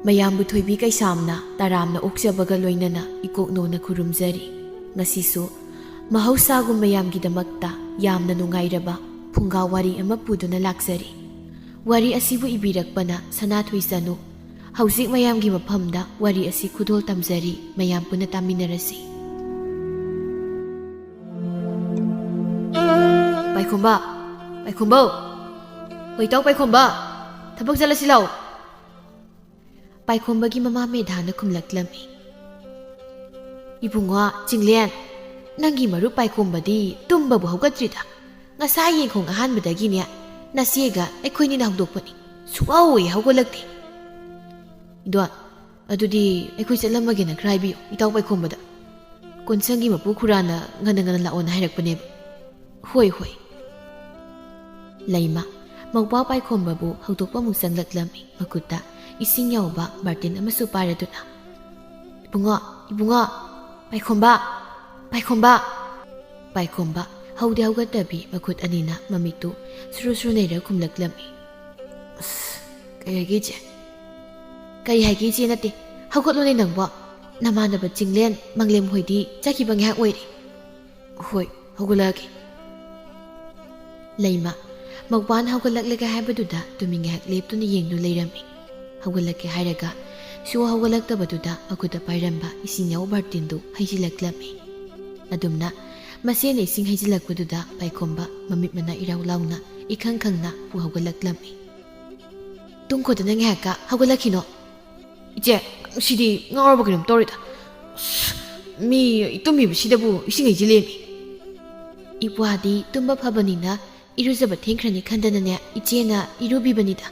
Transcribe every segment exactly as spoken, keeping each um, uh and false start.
ꯃꯌꯥꯝꯕꯨ ꯊꯣꯏꯕꯤ ꯀꯩꯁꯥꯝꯅ ꯇꯔꯥꯝꯅ ꯑꯣꯛꯆꯕꯒ ꯂꯣꯏꯅꯅ ꯏꯀꯣꯛꯅꯧꯅ ꯈꯨꯔꯨꯝꯖꯔꯤ꯫ ꯉꯁꯤꯁꯨ ꯃꯍꯧꯁꯥꯒꯨꯝ ꯃꯌꯥꯝꯒꯤꯗꯃꯛꯇ ꯌꯥꯝꯅ ꯅꯨꯡꯉꯥꯏꯔꯕ ꯐꯨꯡꯒꯥ ꯋꯥꯔꯤ ꯑꯃ ꯄꯨꯗꯨꯅ ꯂꯥꯛꯆꯔꯤ꯫ ꯋꯥꯔꯤ ꯑꯁꯤꯕꯨ ꯏꯕꯤꯔꯛꯄꯅ ꯁꯅꯥꯊꯣꯏ ꯆꯅꯨ꯫ ꯍꯧꯖꯤꯛ ꯃꯌꯥꯝꯒꯤ ꯃꯐꯝꯗ ꯋꯥꯔꯤ ꯑꯁꯤ ꯈꯨꯗꯣꯜ ꯇꯝꯖꯔꯤ, ꯃꯌꯥꯝ ꯄꯨꯟꯅ ꯇꯥꯃꯤꯟꯅꯔꯁꯤ꯫ ꯄꯥꯏꯈꯣꯝꯕ, ꯄꯥꯏꯈꯣꯝꯕꯧ, ꯍꯣꯏ, ꯏꯇꯥꯎ ꯄꯥꯏꯈꯣꯝꯕ, ꯊꯕꯛ ꯆꯠꯂꯁꯤ ꯂꯥꯛꯑꯣ꯫ ꯄꯥꯏꯈꯣꯝꯕꯒꯤ ꯃꯃꯥ ꯃꯦꯙꯥꯅ ꯈꯨꯝꯂꯛꯂꯝꯃꯤ꯫ ꯏꯕꯨꯡꯉꯣ ꯆꯤꯡꯂꯦꯟ, ꯅꯪꯒꯤ ꯃꯔꯨꯞ ꯄꯥꯏꯈꯣꯝꯕꯗꯤ ꯇꯨꯝꯕꯕꯨ ꯍꯧꯒꯠꯇ꯭ꯔꯤꯗ꯫ ꯉꯁꯥꯏ ꯌꯦꯡꯈꯣꯡ ꯑꯍꯥꯟꯕꯗꯒꯤꯅꯦ ꯅꯆꯦꯒ ꯑꯩꯈꯣꯏꯅꯤꯅ ꯍꯧꯗꯣꯛꯄꯅꯤ꯫ ꯁꯨꯛꯍꯧ ꯍꯦꯛ ꯍꯧꯒꯠꯂꯛꯇꯦ꯫ ꯏꯗꯣ, ꯑꯗꯨꯗꯤ ꯑꯩꯈꯣꯏ ꯆꯠꯂꯝꯃꯒꯦꯅ ꯈꯔ ꯍꯥꯏꯕꯤꯌꯨ ꯏꯇꯥꯎ ꯄꯥꯏꯈꯣꯝꯕꯗ꯫ ꯀꯣꯟꯁꯪꯒꯤ ꯃꯄꯨ ꯈꯨꯔꯥꯅ ꯉꯟꯅ ꯉꯟꯅ ꯂꯥꯛꯑꯣꯅ ꯍꯥꯏꯔꯛꯄꯅꯦꯕ꯫ ꯍꯣꯏ, ꯍꯣꯏ꯫ ꯂꯩꯃ, ꯃꯧꯄ꯭ꯋꯥ ꯄꯥꯏꯈꯣꯝꯕꯕꯨ ꯍꯧꯗꯣꯛꯄ ꯑꯃꯨꯛ ꯆꯪꯂꯛꯂꯝꯃꯤ꯫ ꯃꯈꯨꯠꯇ ꯏꯁꯤꯡ ꯌꯥꯎꯕ ꯕꯥꯔꯇꯤꯟ ꯑꯃꯁꯨ ꯄꯥꯏꯔꯗꯨꯅ꯫ "ꯏꯕꯨꯡꯉꯣ, ꯏꯕꯨꯡꯉꯣ, ꯄꯥꯏꯈꯣꯝꯕ, ꯄꯥꯏꯈꯣꯝꯕ!" ꯄꯥꯏꯈꯣꯝꯕ ꯍꯧꯗꯤ ꯍꯧꯒꯠꯇꯕꯤ ꯃꯈꯨꯠ ꯑꯅꯤꯅ ꯃꯃꯤꯠꯇꯨ ꯁꯨꯔꯨ ꯁꯨꯔꯨ ꯅꯩꯔꯒ ꯈꯨꯝꯂꯛꯂꯝꯃꯤ꯫ "ꯑꯁ, ꯀꯩ ꯍꯥꯏꯒꯦ ꯏꯆꯦ?" "ꯀꯩ ꯍꯥꯏꯒꯦ ꯏꯆꯦ ꯅꯠꯇꯦ, ꯍꯧꯒꯠꯂꯣꯅꯦ ꯅꯪꯕꯣ꯫ ꯅꯃꯥꯟꯅꯕ ꯆꯤꯡꯂꯦꯟ, ꯃꯪꯂꯦꯝ ꯍꯣꯏꯗꯤ ꯆꯠꯈꯤꯕ ꯉꯥꯏꯍꯥꯛ ꯑꯣꯏꯔꯦ꯫" "ꯍꯣꯏ, ꯍꯧꯒꯠꯂꯛꯑꯒꯦ꯫" ꯂꯩꯃ, ꯃꯧꯄ꯭ꯋꯥꯅ ꯍꯧꯒꯠꯂꯛꯂꯒꯦ ꯍꯥꯏꯕꯗꯨꯗ ꯇꯨꯃꯤꯟ ꯉꯥꯏꯍꯥꯛ ꯂꯦꯞꯇꯨꯅ ꯌꯦꯡꯗꯨꯅ ꯂꯩꯔꯝꯃꯤ꯫ ꯍꯧꯒꯠꯂꯛꯀꯦ ꯍꯥꯏꯔꯒ ꯁꯨ ꯍꯧꯒꯠꯂꯛꯇꯕꯗꯨꯗ ꯃꯈꯨꯠꯇ ꯄꯥꯏꯔꯝꯕ ꯏꯁꯤꯡ ꯌꯥꯎꯕ ꯕꯥꯔꯇꯤꯟꯗꯨ ꯍꯩꯖꯤꯜꯂꯛꯂꯝꯃꯤ꯫ ꯑꯗꯨꯝꯅ ꯃꯁꯦꯅ ꯏꯁꯤꯡ ꯍꯩꯖꯤꯜꯂꯛꯄꯗꯨꯗ ꯄꯥꯏꯈꯣꯝꯕ ꯃꯃꯤꯠ ꯃꯅꯥ ꯏꯔꯥꯎ ꯂꯥꯎꯅ ꯏꯈꯪ ꯈꯪꯅ ꯄꯨ ꯍꯧꯒꯠꯂꯛꯂꯝꯃꯤ꯫ "ꯇꯨꯝꯈꯣꯗꯅ ꯉꯥꯏꯍꯥꯛꯀ, ꯍꯧꯒꯠꯂꯛꯈꯤꯅꯣ꯫" "ꯏꯆꯦ, ꯅꯪ ꯁꯤꯗꯤ ꯉꯥꯎꯔꯕ ꯀꯩꯅꯣꯝ ꯇꯧꯔꯦꯗ꯫ ꯑꯁ, ꯃꯤ ꯇꯨꯝꯃꯤꯕꯁꯤꯗꯕꯨ ꯏꯁꯤꯡ ꯍꯩꯖꯤꯜꯂꯦꯃꯤ꯫" "ꯏꯄ꯭ꯋꯥꯗꯤ ꯇꯨꯝꯕ ꯐꯕꯅꯤꯅ ꯏꯔꯨꯖꯕ ꯊꯦꯡꯈ꯭ꯔꯅꯤ ꯈꯟꯗꯅꯅꯦ ꯏꯆꯦꯅ ꯏꯔꯨꯕꯤꯕꯅꯤꯗ꯫"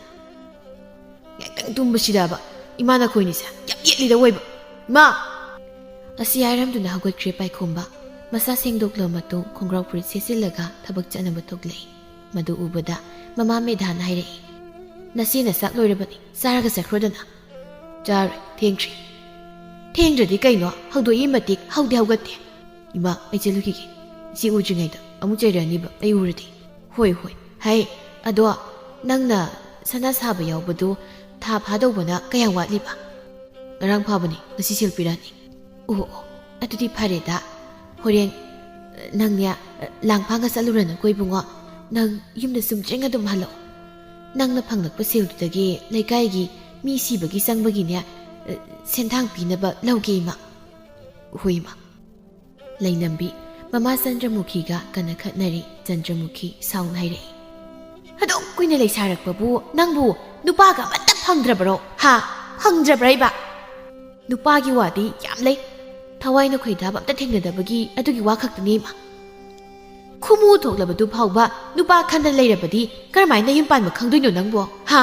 "ꯉꯥꯏꯍꯥꯛꯇꯪ ꯇꯨꯝꯕꯁꯤꯗꯕ ꯏꯃꯥ ꯅꯈꯣꯏꯅꯤꯁꯦ ꯌꯥꯝ ꯌꯦꯠꯂꯤꯗ ꯑꯣꯏꯕ꯫ ꯏꯃꯥ!" ꯑꯁꯤ ꯍꯥꯏꯔꯝꯗꯨꯅ ꯍꯧꯒꯠꯈ꯭ꯔꯦ ꯄꯥꯏꯈꯣꯝꯕ꯫ ꯃꯁꯥ ꯁꯦꯡꯗꯣꯛꯂꯕ ꯃꯇꯨꯡ ꯈꯣꯡꯒ꯭ꯔꯥꯎ ꯐꯨꯔꯤꯠ ꯁꯦꯠꯆꯤꯜꯂꯒ ꯊꯕꯛ ꯆꯠꯅꯕ ꯊꯣꯛꯂꯛꯏ꯫ ꯃꯗꯨ ꯎꯕꯗ ꯃꯃꯥ ꯃꯦꯙꯥꯅ ꯍꯥꯏꯔꯛꯏ, "ꯅꯆꯦꯅ ꯆꯥꯛ ꯂꯣꯏꯔꯕꯅꯤ, ꯆꯥꯔꯒ ꯆꯠꯈ꯭ꯔꯣꯗꯅ꯫" "ꯆꯥꯔꯣꯏ, ꯊꯦꯡꯈ꯭ꯔꯦ꯫" "ꯊꯦꯡꯗ꯭ꯔꯗꯤ ꯀꯩꯅꯣ? ꯍꯧꯗꯣꯛꯏ ꯃꯇꯤꯛ ꯍꯧꯗꯤ ꯍꯧꯒꯠꯇꯦ꯫" "ꯏꯃꯥ, ꯑꯩ ꯆꯦꯜꯂꯨꯈꯤꯒꯦ꯫ ꯏꯆꯦ ꯎꯗ꯭ꯔꯤꯉꯩꯗ ꯑꯃꯨꯛ ꯆꯩꯔꯛꯑꯅꯤꯕ ꯑꯩ ꯎꯔꯗꯤ꯫" "ꯍꯣꯏ, ꯍꯣꯏ꯫ ꯍꯩ, ꯑꯗꯣ ꯅꯪꯅ ꯁꯅꯥ ꯁꯥꯕ ꯌꯥꯎꯕꯗꯣ ꯊꯥ ꯐꯥꯗꯧꯕꯅ ꯀꯌꯥꯝ ꯋꯥꯠꯂꯤꯕ? ꯉꯔꯥꯡ ꯐꯥꯕꯅꯤ, ꯉꯁꯤ ꯁꯦꯜ ꯄꯤꯔꯛꯑꯅꯤ꯫ ꯑꯣ, ꯑꯣ, ꯑꯗꯨꯗꯤ ꯐꯔꯦꯗ꯫ ꯍꯣꯔꯦꯟ, ꯑ, ꯅꯪꯅꯦ, ꯑ, ꯂꯥꯡꯐꯥꯡꯒ ꯆꯠꯂꯨꯔꯅꯨꯀꯣ ꯏꯕꯨꯡꯉꯣ꯫ ꯅꯪ ꯌꯨꯝꯗ ꯆꯨꯝꯗ꯭ꯔꯤꯡ ꯑꯗꯨꯝ ꯍꯜꯂꯛꯑꯣ꯫ ꯅꯪꯅ ꯐꯪꯂꯛꯄ ꯁꯦꯜꯗꯨꯗꯒꯤ ꯂꯩꯀꯥꯏꯒꯤ ꯃꯤ ꯁꯤꯕꯒꯤ ꯆꯪꯕꯒꯤꯅꯦ, ꯑ, ꯁꯦꯟꯊꯥꯡ ꯄꯤꯅꯕ ꯂꯧꯒꯦ ꯏꯃꯥ꯫ ꯍꯣꯏ ꯏꯃꯥ꯫ ꯂꯩꯅꯝꯕꯤ, ꯃꯃꯥ ꯆꯟꯗ꯭ꯔꯃꯨꯈꯤꯒ ꯀꯟꯅ ꯈꯠꯅꯔꯤ꯫ ꯆꯟꯗ꯭ꯔꯃꯨꯈꯤ ꯁꯥꯎꯅ ꯍꯥꯏꯔꯛꯏ, "ꯑꯗꯨꯛ ꯀꯨꯏꯅ ꯂꯩꯁꯥꯔꯛꯄꯕꯨ ꯅꯪꯕꯨ ꯅꯨꯄꯥꯒ ꯑꯃꯠꯇ ꯐꯪꯗ꯭ꯔꯕꯔꯣ? ꯍꯥ? ꯐꯪꯗ꯭ꯔꯕ꯭ꯔꯥ ꯏꯕ? ꯅꯨꯄꯥꯒꯤ ꯋꯥꯗꯤ ꯌꯥꯝ ꯂꯩ꯫ ꯊꯋꯥꯏꯅ ꯈꯣꯏꯗꯥꯕ ꯑꯝꯇ ꯊꯦꯡꯅꯗꯕꯒꯤ ꯑꯗꯨꯒꯤ ꯋꯥ ꯈꯛꯇꯅꯤ ꯏꯃꯥ꯫ ꯈꯨꯃꯨ ꯊꯣꯛꯂꯕꯗꯨ ꯐꯥꯎꯕ ꯅꯨꯄꯥ ꯈꯟꯗꯅ ꯂꯩꯔꯕꯗꯤ ꯀꯔꯝꯍꯥꯏꯅ ꯌꯨꯝ ꯄꯥꯟꯕ ꯈꯪꯗꯣꯏꯅꯣ ꯅꯪꯕꯣ? ꯍꯥ?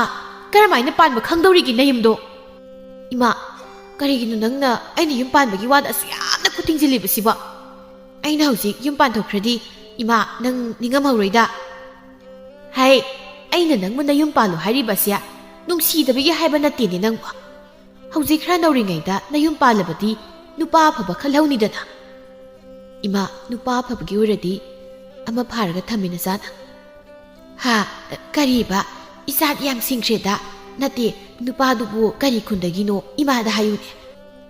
ꯀꯔꯝꯍꯥꯏꯅ ꯄꯥꯟꯕ ꯈꯪꯗꯧꯔꯤꯒꯦ ꯅꯌꯨꯝꯗꯣ?" "ꯏꯃꯥ, ꯀꯔꯤꯒꯤꯅꯣ ꯅꯪꯅ ꯑꯩꯅ ꯌꯨꯝ ꯄꯥꯟꯕꯒꯤ ꯋꯥꯗ ꯑꯁꯨꯛ ꯌꯥꯝꯅ ꯈꯨꯠ ꯊꯤꯡꯖꯤꯜꯂꯤꯕꯁꯤꯕꯣ? ꯑꯩꯅ ꯍꯧꯖꯤꯛ ꯌꯨꯝ ꯄꯥꯟꯊꯣꯛꯈ꯭ꯔꯗꯤ, ꯏꯃꯥ, ꯅꯪ ꯅꯤꯡꯉꯝꯍꯧꯔꯣꯏꯗ꯫ ꯍꯥꯏ, ꯑꯩꯅ ꯅꯪꯕꯨ ꯅꯌꯨꯝ ꯄꯥꯜꯂꯣ ꯍꯥꯏꯔꯤꯕꯁꯦ ꯅꯨꯡꯁꯤꯗꯕꯒꯤ ꯍꯥꯏꯕ ꯅꯠꯇꯦꯅꯦ ꯅꯪꯕꯨ꯫ ꯍꯧꯖꯤꯛ ꯈꯔ ꯅꯧꯔꯤꯉꯩꯗ ꯅꯌꯨꯝ ꯄꯥꯜꯂꯕꯗꯤ ꯅꯨꯄꯥ ꯑꯐꯕ ꯈꯜꯍꯧꯅꯤꯗꯅ꯫ ꯏꯃꯥ, ꯅꯨꯄꯥ ꯑꯐꯕꯒꯤ ꯑꯣꯏꯔꯗꯤ ꯑꯃ ꯐꯥꯔꯒ ꯊꯝꯃꯤ ꯅꯆꯥꯅ꯫" "ꯍꯥ? ꯀꯔꯤꯕ? ꯏꯆꯥꯗꯤ ꯌꯥꯝ ꯁꯤꯡꯈ꯭ꯔꯦꯗ꯫ ꯅꯠꯇꯦ, ꯅꯨꯄꯥꯗꯨꯕꯨ ꯀꯔꯤ ꯈꯨꯟꯗꯒꯤꯅꯣ ꯏꯃꯥꯗ ꯍꯥꯏꯌꯨꯅꯦ꯫"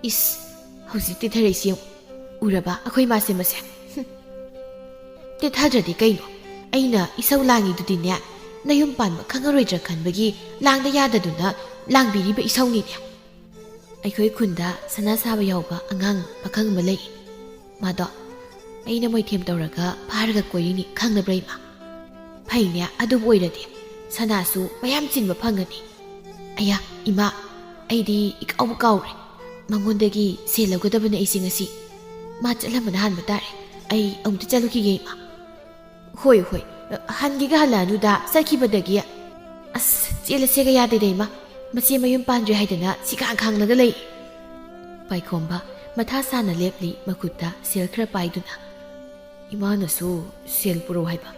"ꯏꯁ, ꯍꯧꯖꯤꯛ ꯇꯦꯊꯔꯛꯏꯁꯤ ꯌꯦꯡꯉꯨ꯫ ꯎꯔꯕ ꯑꯩꯈꯣꯏ ꯃꯥꯁꯦ ꯃꯁꯦ?" "ꯍꯨꯝ꯫ ꯇꯦꯊꯗ꯭ꯔꯗꯤ ꯀꯩꯅꯣ? ꯑꯩꯅ ꯏꯁꯧ ꯂꯥꯡꯉꯤꯗꯨꯗꯤꯅꯦ, ꯅꯌꯨꯝ ꯄꯥꯟꯕ ꯈꯪꯉꯔꯣꯏꯗ꯭ꯔꯥ ꯈꯟꯕꯒꯤ ꯂꯥꯡꯗ ꯌꯥꯗꯗꯨꯅ ꯂꯥꯡꯕꯤꯔꯤꯕ ꯏꯁꯧꯅꯤꯅꯦ꯫" "ꯑꯩꯈꯣꯏ ꯈꯨꯟꯗ ꯁꯅꯥ ꯁꯥꯕ ꯌꯥꯎꯕ ꯑꯉꯥꯡ ꯄꯥꯈꯪ ꯑꯃ ꯂꯩ꯫ ꯃꯥꯗꯣ ꯑꯩꯅ ꯃꯣꯏꯊꯦꯝ ꯇꯧꯔꯒ ꯐꯥꯔꯒ ꯀꯣꯏꯔꯤꯅꯤ, ꯈꯪꯅꯕ꯭ꯔꯥ ꯏꯃꯥ? ꯐꯩꯅꯦ, ꯑꯗꯨꯕꯨ ꯑꯣꯏꯔꯗꯤ ꯁꯅꯥꯁꯨ ꯃꯌꯥꯝ ꯆꯤꯟꯕ ꯐꯪꯒꯅꯤ꯫" "ꯑꯌꯥ, ꯏꯃꯥ, ꯑꯩꯗꯤ ꯏꯀꯥꯎꯕꯨ ꯀꯥꯎꯔꯦ꯫ ꯃꯉꯣꯟꯗꯒꯤ ꯁꯦꯜ ꯂꯧꯒꯗꯕꯅꯦ ꯑꯩꯁꯦ ꯉꯁꯤ꯫ ꯃꯥ ꯆꯠꯂꯝꯕꯅ ꯍꯥꯟꯕ ꯇꯥꯔꯦ꯫ ꯑꯩ ꯑꯃꯨꯛꯇ ꯆꯠꯂꯨꯈꯤꯒꯦ ꯏꯃꯥ꯫" "ꯍꯣꯏ, ꯍꯣꯏ, ꯍꯟꯒꯦꯒ ꯍꯜꯂꯛꯑꯅꯨꯗ, ꯆꯠꯈꯤꯕꯗꯒꯤ꯫ ꯑꯁ, ꯆꯦꯜꯂꯁꯦꯒ ꯌꯥꯗꯦꯗ ꯏꯃꯥ꯫ ꯃꯆꯦ ꯃꯌꯨꯝ ꯄꯥꯟꯗ꯭ꯔꯤ ꯍꯥꯏꯗꯅ ꯁꯤꯈꯥꯡ ꯈꯥꯡꯂꯒ ꯂꯩ꯫" ꯄꯥꯏꯈꯣꯝꯕ ꯃꯊꯥ ꯁꯥꯅ ꯂꯦꯞꯂꯤ, ꯃꯈꯨꯠꯇ ꯁꯦꯜ ꯈꯔ ꯄꯥꯏꯗꯨꯅ꯫ "ꯏꯃꯥꯅꯁꯨ ꯁꯦꯜ ꯄꯨꯔꯛꯑꯣ ꯍꯥꯏꯕ꯫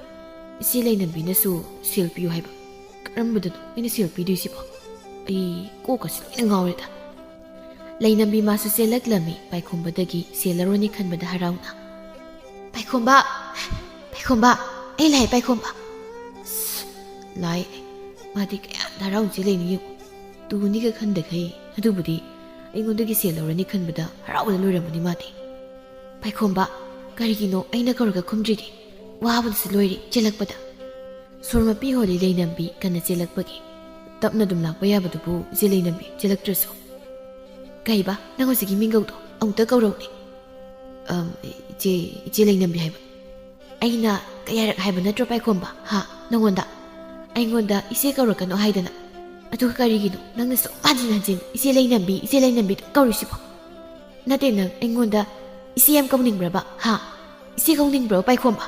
ꯏꯆꯦ ꯂꯩꯅꯝꯕꯤꯅꯁꯨ ꯁꯦꯜ ꯄꯤꯌꯨ ꯍꯥꯏꯕ꯫ ꯀꯔꯝꯕꯗꯅꯣ ꯑꯩꯅ ꯁꯦꯜ ꯄꯤꯗꯣꯏꯁꯤꯕꯣ? ꯑꯩ ꯀꯣꯛꯀꯁꯤ ꯂꯣꯏꯅ ꯉꯥꯎꯔꯦꯗ꯫" ꯂꯩꯅꯝꯕꯤ ꯃꯥꯁꯨ ꯆꯦꯜꯂꯛꯂꯝꯃꯤ, ꯄꯥꯏꯈꯣꯝꯕꯗꯒꯤ ꯁꯦꯜ ꯂꯧꯔꯅꯤ ꯈꯟꯕꯗ ꯍꯔꯥꯎꯅ꯫ "ꯄꯥꯏꯈꯣꯝꯕ! ꯄꯥꯏꯈꯣꯝꯕ! ꯑꯩ ꯂꯥꯛꯑꯦ, ꯄꯥꯏꯈꯣꯝꯕ!" ꯑꯁ, ꯂꯥꯛꯑꯦ꯫ ꯃꯥꯗꯤ ꯀꯌꯥꯝ ꯍꯔꯥꯎꯅ ꯆꯦꯜꯂꯛꯏꯅꯣ ꯌꯦꯡꯉꯨ꯫ ꯇꯨꯅꯤꯒ ꯈꯟꯗꯈꯩ꯫ ꯑꯗꯨꯕꯨꯗꯤ ꯑꯩꯉꯣꯟꯗꯒꯤ ꯁꯦꯜ ꯂꯧꯔꯅꯤ ꯈꯟꯕꯗ ꯍꯔꯥꯎꯕꯅ ꯂꯣꯏꯔꯝꯃꯅꯤ ꯃꯥꯗꯤ꯫ ꯄꯥꯏꯈꯣꯝꯕ, ꯀꯔꯤꯒꯤꯅꯣ ꯑꯩꯅ ꯀꯧꯔꯒ ꯈꯨꯝꯗ꯭ꯔꯤꯗꯤ? ꯋꯥꯕꯅꯁꯨ ꯂꯣꯏꯔꯦ ꯆꯦꯜꯂꯛꯄꯗ꯫ ꯁꯣꯔ ꯃꯄꯤ ꯍꯣꯜꯂꯤ ꯂꯩꯅꯝꯕꯤ ꯀꯟꯅ ꯆꯦꯜꯂꯛꯄꯒꯤ꯫ ꯇꯞꯅ ꯑꯗꯨꯝ ꯂꯥꯛꯄ ꯌꯥꯕꯗꯨꯕꯨ ꯏꯆꯦ ꯂꯩꯅꯝꯕꯤ, ꯆꯦꯜꯂꯛꯇ꯭ꯔꯁꯨ꯫ ꯀꯩꯕ? ꯅꯪ ꯍꯧꯖꯤꯛꯀꯤ ꯃꯤꯡꯒꯧꯗꯣ ꯑꯃꯨꯛꯇ ꯀꯧꯔꯛꯎꯅꯦ꯫ ꯑꯝ, ꯏꯆꯦ, ꯏꯆꯦ ꯂꯩꯅꯝꯕꯤ ꯍꯥꯏꯕ꯫ ꯑꯩꯅ ꯀꯌꯥꯔꯛ ꯍꯥꯏꯕ ꯅꯠꯇ꯭ꯔꯣ ꯄꯥꯏꯈꯣꯝꯕ? ꯍꯥ? ꯅꯉꯣꯟꯗ? ꯑꯩꯉꯣꯟꯗ ꯏꯆꯦ ꯀꯧꯔꯛꯀꯅꯣ ꯍꯥꯏꯗꯅ꯫ ꯑꯗꯨꯒ ꯀꯔꯤꯒꯤꯅꯣ ꯅꯪꯅ ꯁꯨꯝ ꯍꯟꯖꯤꯟ ꯍꯟꯖꯤꯟ ꯏꯆꯦ ꯂꯩꯅꯝꯕꯤ, ꯏꯆꯦ ꯂꯩꯅꯝꯕꯤ ꯑꯗꯨꯝ ꯀꯧꯔꯤꯁꯤꯕꯣ? ꯅꯠꯇꯦ, ꯅꯪ ꯑꯩꯉꯣꯟꯗ ꯏꯆꯦ ꯌꯥꯝ ꯀꯧꯅꯤꯡꯕ꯭ꯔꯕ? ꯍꯥ? ꯏꯆꯦ ꯀꯧꯅꯤꯡꯕ꯭ꯔꯕ ꯄꯥꯏꯈꯣꯝꯕ?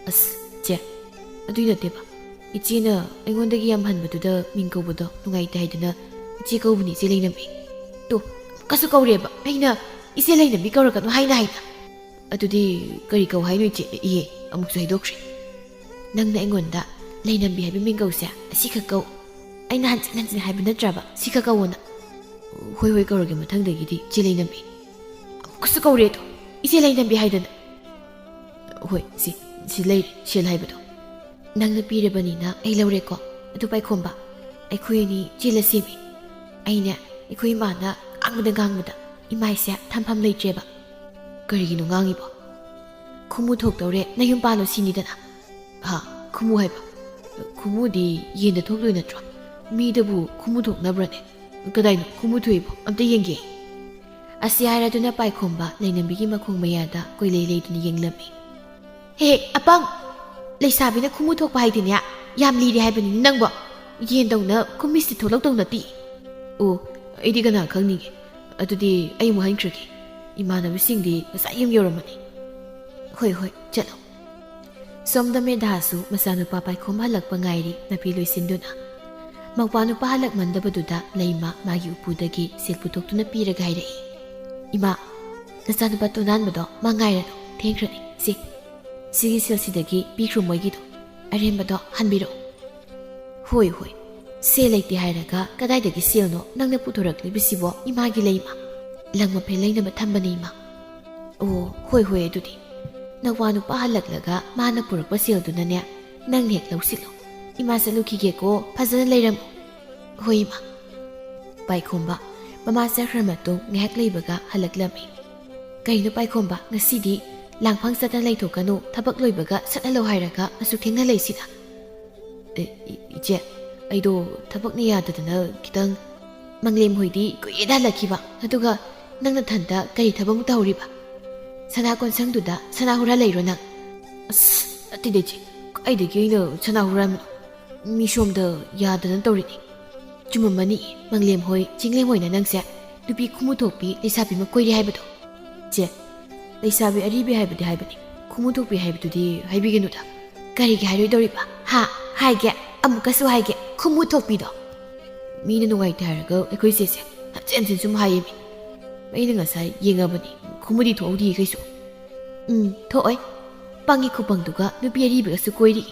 ꯑꯁ, ꯏꯆꯦ, ꯑꯗꯨꯏ ꯅꯠꯇꯦꯕ꯫ ꯏꯆꯦꯅ ꯑꯩꯉꯣꯟꯗꯒꯤ ꯌꯥꯝ ꯍꯟꯕꯗꯨꯗ ꯃꯤꯡ ꯀꯧꯕꯗꯣ ꯅꯨꯡꯉꯥꯏꯇꯦ ꯍꯥꯏꯗꯅ ꯏꯆꯦ ꯀꯧꯕꯅꯤ, ꯏꯆꯦ ꯂꯩꯅꯝꯕꯤ꯫ ꯇꯣ, ꯀꯁꯨ ꯀꯧꯔꯦꯕ꯫ ꯑꯩꯅ ꯏꯆꯦ ꯂꯩꯅꯝꯕꯤ ꯀꯧꯔꯛꯀꯅꯨ ꯍꯥꯏꯅ ꯍꯥꯏꯅ꯫ ꯑꯗꯨꯗꯤ ꯀꯔꯤ ꯀꯧ ꯍꯥꯏꯅꯣ ꯏꯆꯦ? ꯏꯍꯦ, ꯑꯃꯨꯛꯁꯨ ꯍꯥꯏꯗꯣꯛꯈ꯭ꯔꯦ꯫ ꯅꯪꯅ ꯑꯩꯉꯣꯟꯗ ꯂꯩꯅꯝꯕꯤ ꯍꯥꯏꯕ ꯃꯤꯡꯒꯧꯁꯦ ꯑꯁꯤꯈꯛ ꯀꯧ꯫ ꯑꯩꯅ ꯍꯟꯖꯤꯟ ꯍꯟꯖꯤꯟ ꯍꯥꯏꯕ ꯅꯠꯇ꯭ꯔꯕ ꯁꯤꯈꯛ ꯀꯧꯋꯣꯅ? ꯍꯣꯏ, ꯍꯣꯏ, ꯀꯧꯔꯒꯦ ꯃꯊꯪꯗꯒꯤꯗꯤ, ꯏꯆꯦ ꯂꯩꯅꯝꯕꯤ꯫ ꯑꯃꯨꯛꯀꯁꯨ ꯀꯧꯔꯦ ꯑꯗꯣ, ꯏꯆꯦ ꯂꯩꯅꯝꯕꯤ ꯍꯥꯏꯗꯅ꯫ ꯍꯣꯏ, ꯁꯤ, ꯁꯤ ꯂꯩꯔꯦ, ꯁꯦꯜ ꯍꯥꯏꯕꯗꯣ꯫ ꯅꯪꯅ ꯄꯤꯔꯕꯅꯤꯅ ꯑꯩ ꯂꯧꯔꯦꯀꯣ꯫ ꯑꯗꯨ ꯄꯥꯏꯈꯣꯝꯕ, ꯑꯩꯈꯣꯏ ꯑꯅꯤ ꯆꯦꯜꯂꯁꯦꯃꯤ꯫ ꯑꯩꯅꯦ, ꯑꯩꯈꯣꯏ ꯏꯃꯥꯅ ꯉꯥꯡꯕꯗ ꯉꯥꯡꯕꯗ ꯏꯃꯥꯏꯁꯦ ꯊꯝꯐꯝ ꯂꯩꯇ꯭ꯔꯦꯕ꯫ ꯀꯔꯤꯒꯤꯅꯣ ꯉꯥꯡꯉꯤꯕꯣ? ꯈꯨꯃꯨ ꯊꯣꯛꯇꯧꯔꯦ, ꯅꯌꯨꯝ ꯄꯥꯜꯂꯣ ꯁꯤꯅꯤꯗꯅ꯫ ꯍꯥ? ꯈꯨꯃꯨ ꯍꯥꯏꯕ? ꯈꯨꯃꯨꯗꯤ ꯌꯦꯟꯗ ꯊꯣꯛꯇꯣꯏ ꯅꯠꯇ꯭ꯔꯣ? ꯃꯤꯗꯕꯨ ꯈꯨꯃꯨ ꯊꯣꯛꯅꯕ꯭ꯔꯅꯦ? ꯀꯗꯥꯏꯅꯣ ꯈꯨꯃꯨ ꯊꯣꯛꯏꯕꯣ? ꯑꯝꯇ ꯌꯦꯡꯒꯦ꯫ ꯑꯁꯤ ꯍꯥꯏꯔꯗꯨꯅ ꯄꯥꯏꯈꯣꯝꯕ ꯂꯩꯅꯝꯕꯤꯒꯤ ꯃꯈꯣꯡ ꯃꯌꯥꯗ ꯀꯣꯏꯂꯩ ꯂꯩꯗꯨꯅ ꯌꯦꯡꯂꯝꯃꯤ꯫ ꯍꯦ, ꯑꯄꯪ! ꯂꯩꯁꯥꯕꯤꯅ ꯈꯨꯃꯨ ꯊꯣꯛꯄ ꯍꯥꯏꯗꯤꯅꯦ, ꯌꯥꯝ ꯂꯤꯔꯦ ꯍꯥꯏꯕꯅꯤ ꯅꯪꯕꯣ꯫ ꯌꯦꯟꯗꯧꯅ ꯈꯨꯃꯤꯁꯇꯤ ꯊꯣꯛꯂꯛꯇꯧ ꯅꯠꯇꯦ꯫ ꯑꯣ, ꯑꯩꯗꯤ ꯀꯅꯥ ꯈꯪꯅꯤꯒꯦ? ꯑꯗꯨꯗꯤ ꯑꯩ ꯑꯃꯨꯛ ꯍꯟꯈ꯭ꯔꯒꯦ꯫ ꯏꯃꯥꯟꯅꯕꯁꯤꯡꯗꯤ ꯉꯁꯥꯏ ꯌꯨꯝ ꯌꯧꯔꯝꯃꯅꯤ꯫ ꯍꯣꯏ, ꯍꯣꯏ, ꯆꯠꯂꯣ꯫ ꯁꯣꯝꯗ ꯃꯦꯙꯥꯁꯨ ꯃꯆꯥꯅꯨꯄꯥ ꯄꯥꯏꯈꯣꯝ ꯍꯜꯂꯛꯄ ꯉꯥꯏꯔꯤ, ꯅꯥꯄꯤ ꯂꯣꯏꯁꯤꯟꯗꯨꯅ꯫ ꯃꯧꯄꯥ ꯅꯨꯄꯥ ꯍꯜꯂꯛꯃꯟꯗꯕꯗꯨꯗ ꯂꯩꯃ ꯃꯥꯒꯤ ꯎꯄꯨꯗꯒꯤ ꯁꯤꯜ ꯄꯨꯊꯣꯛꯇꯨꯅ ꯄꯤꯔꯒ ꯍꯥꯏꯔꯛꯏ, "ꯏꯃꯥ, ꯅꯆꯥꯅꯨꯄꯥ ꯇꯣꯅꯥꯟꯕꯗꯣ ꯃꯥ ꯉꯥꯏꯔꯅꯨ, ꯊꯦꯡꯈ꯭ꯔꯅꯤ꯫ ꯁꯤ, ꯁꯤꯒꯤ ꯁꯤꯜꯁꯤꯗꯒꯤ ꯄꯤꯈ꯭ꯔꯣ ꯃꯣꯏꯒꯤꯗꯣ꯫ ꯑꯔꯦꯝꯕꯗꯣ ꯍꯟꯕꯤꯔꯛꯑꯣ꯫" "ꯍꯣꯏ, ꯍꯣꯏ꯫ ꯁꯦꯜ ꯂꯩꯇꯦ ꯍꯥꯏꯔꯒ ꯀꯗꯥꯏꯗꯒꯤ ꯁꯦꯜꯅꯣ ꯅꯪꯅ ꯄꯨꯊꯣꯔꯛꯂꯤꯕꯁꯤꯕꯣ? ꯏꯃꯥꯒꯤ ꯂꯩꯃ꯫ ꯂꯪ ꯃꯐꯦꯜ ꯂꯩꯅꯕ ꯊꯝꯕꯅꯤ, ꯏꯃꯥ꯫" "ꯑꯣ, ꯍꯣꯏ, ꯍꯣꯏ, ꯑꯗꯨꯗꯤ ꯅꯋꯥ ꯅꯨꯄꯥ ꯍꯜꯂꯛꯂꯒ ꯃꯥꯅ ꯄꯨꯔꯛꯄ ꯁꯦꯜꯗꯨꯅꯅꯦ ꯅꯪꯅ ꯍꯦꯛ ꯂꯧꯁꯤꯜꯂꯣ꯫ ꯏꯃꯥ ꯆꯠꯂꯨꯈꯤꯒꯦꯀꯣ, ꯐꯖꯅ ꯂꯩꯔꯝꯃꯨ꯫" "ꯍꯣꯏ, ꯏꯃꯥ꯫" ꯄꯥꯏꯈꯣꯝꯕ ꯃꯃꯥ ꯆꯠꯈ꯭ꯔ ꯃꯇꯨꯡ ꯉꯥꯏꯍꯥꯛ ꯂꯩꯕꯒ ꯍꯜꯂꯛꯂꯝꯃꯤ꯫ "ꯀꯩꯅꯣ ꯄꯥꯏꯈꯣꯝꯕ, ꯉꯁꯤꯗꯤ ꯂꯥꯡꯐꯥꯡ ꯆꯠꯇꯅ ꯂꯩꯊꯣꯛꯀꯅꯨ, ꯊꯕꯛ ꯂꯣꯏꯕꯒ ꯁꯠ ꯍꯜꯂꯧ ꯍꯥꯏꯔꯒ ꯑꯁꯨꯛ ꯊꯦꯡꯅ ꯂꯩꯁꯤꯅ?" "ꯑꯦ, ꯏ-, ꯏꯆꯦ, ꯑꯩꯗꯣ ꯊꯕꯛꯅ ꯌꯥꯗꯗꯅ ꯈꯤꯇꯪ"꯫ "ꯃꯪꯂꯦꯝ ꯍꯣꯏꯗꯤ ꯀꯨꯏꯔꯦꯗ ꯍꯜꯂꯛꯈꯤꯕ, ꯑꯗꯨꯒ ꯅꯪ ꯅꯊꯟꯇ ꯀꯔꯤ ꯊꯕꯛ ꯑꯃꯨꯛ ꯇꯧꯍꯧꯔꯤꯕ? ꯁꯅꯥ ꯀꯣꯟꯁꯪꯗꯨꯗ ꯁꯅꯥ ꯍꯨꯔꯥ ꯂꯩꯔꯣ ꯅꯪ?" "ꯑꯁ, ꯅꯠꯇꯦꯗ ꯏꯆꯦ, ꯀꯥꯏꯗꯒꯤ ꯑꯩꯅ ꯁꯅꯥ ꯍꯨꯔꯥꯟꯕꯅꯣ? ꯃꯤ ꯁꯣꯝꯗ ꯌꯥꯗꯗꯅ ꯇꯧꯔꯤꯅꯤ꯫ ꯆꯨꯝꯃꯝꯃꯅꯤ, ꯃꯪꯂꯦꯝ ꯍꯣꯏ, ꯆꯤꯡꯂꯦꯝ ꯍꯣꯏꯅ ꯅꯪꯁꯦ ꯅꯨꯄꯤ ꯈꯨꯃꯨ ꯊꯣꯛꯄꯤ ꯂꯩꯁꯥꯕꯤ ꯑꯃ ꯀꯣꯏꯔꯤ ꯍꯥꯏꯕꯗꯣ꯫ ꯆꯦ, ꯂꯩꯁꯥꯕꯤ ꯑꯔꯤꯕꯤ ꯍꯥꯏꯕꯗꯤ ꯍꯥꯏꯕꯅꯤ, ꯈꯨꯃꯨ ꯊꯣꯛꯄꯤ ꯍꯥꯏꯕꯗꯨꯗꯤ ꯍꯥꯏꯕꯤꯒꯅꯨꯗ꯫ ꯀꯔꯤꯒꯤ ꯍꯥꯏꯔꯣꯏꯗꯧꯔꯤꯕ? ꯍꯥ? ꯍꯥꯏꯒꯦ, ꯑꯃꯨꯛꯀꯁꯨ ꯍꯥꯏꯒꯦ, ꯈꯨꯃꯨ ꯊꯣꯛꯄꯤꯗꯣ꯫ ꯃꯤꯅ ꯅꯨꯡꯉꯥꯏꯇꯦ ꯍꯥꯏꯔꯒ ꯑꯩꯈꯣꯏ ꯆꯦꯁꯦ ꯍꯟꯖꯤꯟ ꯍꯟꯖꯤꯟ ꯁꯨꯝ ꯍꯥꯏꯌꯦꯃꯤ꯫ ꯑꯩꯅ ꯉꯁꯥꯏ ꯌꯦꯡꯉꯕꯅꯤ, ꯈꯨꯃꯨꯗꯤ ꯊꯣꯛꯍꯧꯗꯤꯌꯦ ꯀꯩꯁꯨ꯫" "ꯎꯝ, ꯊꯣꯛꯑꯣꯏ꯫ ꯄꯪꯉꯤ ꯈꯨꯄꯪꯗꯨꯒ ꯅꯨꯄꯤ ꯑꯔꯤꯕꯒꯁꯨ ꯀꯣꯏꯔꯤ꯫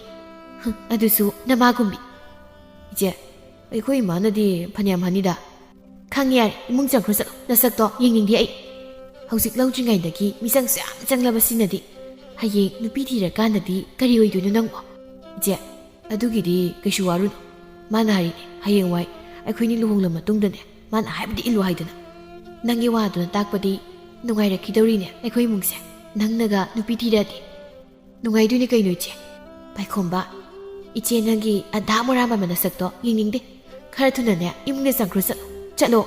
ꯍꯨꯝ, ꯑꯗꯨꯁꯨ ꯅꯃꯥꯒꯨꯝꯕꯤ꯫" "ꯏꯆꯦ, ꯑꯩꯈꯣꯏ ꯏꯃꯥꯅꯗꯤ ꯐꯅꯌꯥꯝ ꯍꯅꯤꯗ꯫" "ꯈꯪꯉꯦ ꯌꯥꯔꯦ, ꯏꯃꯨꯡ ꯆꯪꯈ꯭ꯔꯣ ꯆꯠꯂꯣ, ꯅꯁꯛꯇꯣ ꯌꯦꯡꯅꯤꯡꯗꯦ ꯑꯩ꯫ ꯍꯧꯖꯤꯛ ꯂꯧꯗ꯭ꯔꯤꯉꯩꯗꯒꯤ ꯃꯤꯆꯪꯁꯨ ꯌꯥꯝ ꯆꯪꯂꯕꯁꯤꯅꯗꯤ ꯍꯌꯦꯡ ꯅꯨꯄꯤ ꯊꯤꯔꯀꯥꯟꯗꯗꯤ ꯀꯔꯤ ꯑꯣꯏꯗꯣꯏꯅꯣ ꯅꯪꯕꯣ?" "ꯏꯆꯦ, ꯑꯗꯨꯒꯤꯗꯤ ꯀꯩꯁꯨ ꯋꯥꯔꯨꯅꯨ꯫ ꯃꯥꯅ ꯍꯥꯏꯔꯤꯅꯦ, ꯍꯌꯦꯡꯋꯥꯏ ꯑꯩꯈꯣꯏꯅꯤ ꯂꯨꯍꯣꯡꯂ ꯃꯇꯨꯡꯗꯅꯦ, ꯃꯥꯅ ꯍꯥꯏꯕꯗꯤ ꯏꯜꯂꯨ ꯍꯥꯏꯗꯅ꯫ ꯅꯪꯒꯤ ꯋꯥꯗꯨꯅ ꯇꯥꯛꯄꯗꯤ ꯅꯨꯡꯉꯥꯏꯔꯛꯈꯤꯗꯧꯔꯤꯅꯦ ꯑꯩꯈꯣꯏ ꯏꯃꯨꯡꯁꯦ, ꯅꯪꯅꯒ ꯅꯨꯄꯤ ꯊꯤꯔꯗꯤ꯫" "ꯅꯨꯡꯉꯥꯏꯗꯣꯏꯅꯦ ꯀꯩꯅꯣ ꯏꯆꯦ꯫" "ꯄꯥꯏꯈꯣꯝꯕ, ꯏꯆꯦ ꯅꯪꯒꯤ ꯑꯙꯥ ꯃꯣꯔꯥ ꯃꯥꯟꯕ ꯅꯁꯛꯇꯣ ꯌꯦꯡꯅꯤꯡꯗꯦ꯫ ꯈꯔ ꯊꯨꯅꯅꯦ ꯏꯃꯨꯡꯗ ꯆꯪꯈ꯭ꯔꯣ ꯆꯠꯂꯣ, ꯆꯠꯂꯣ꯫"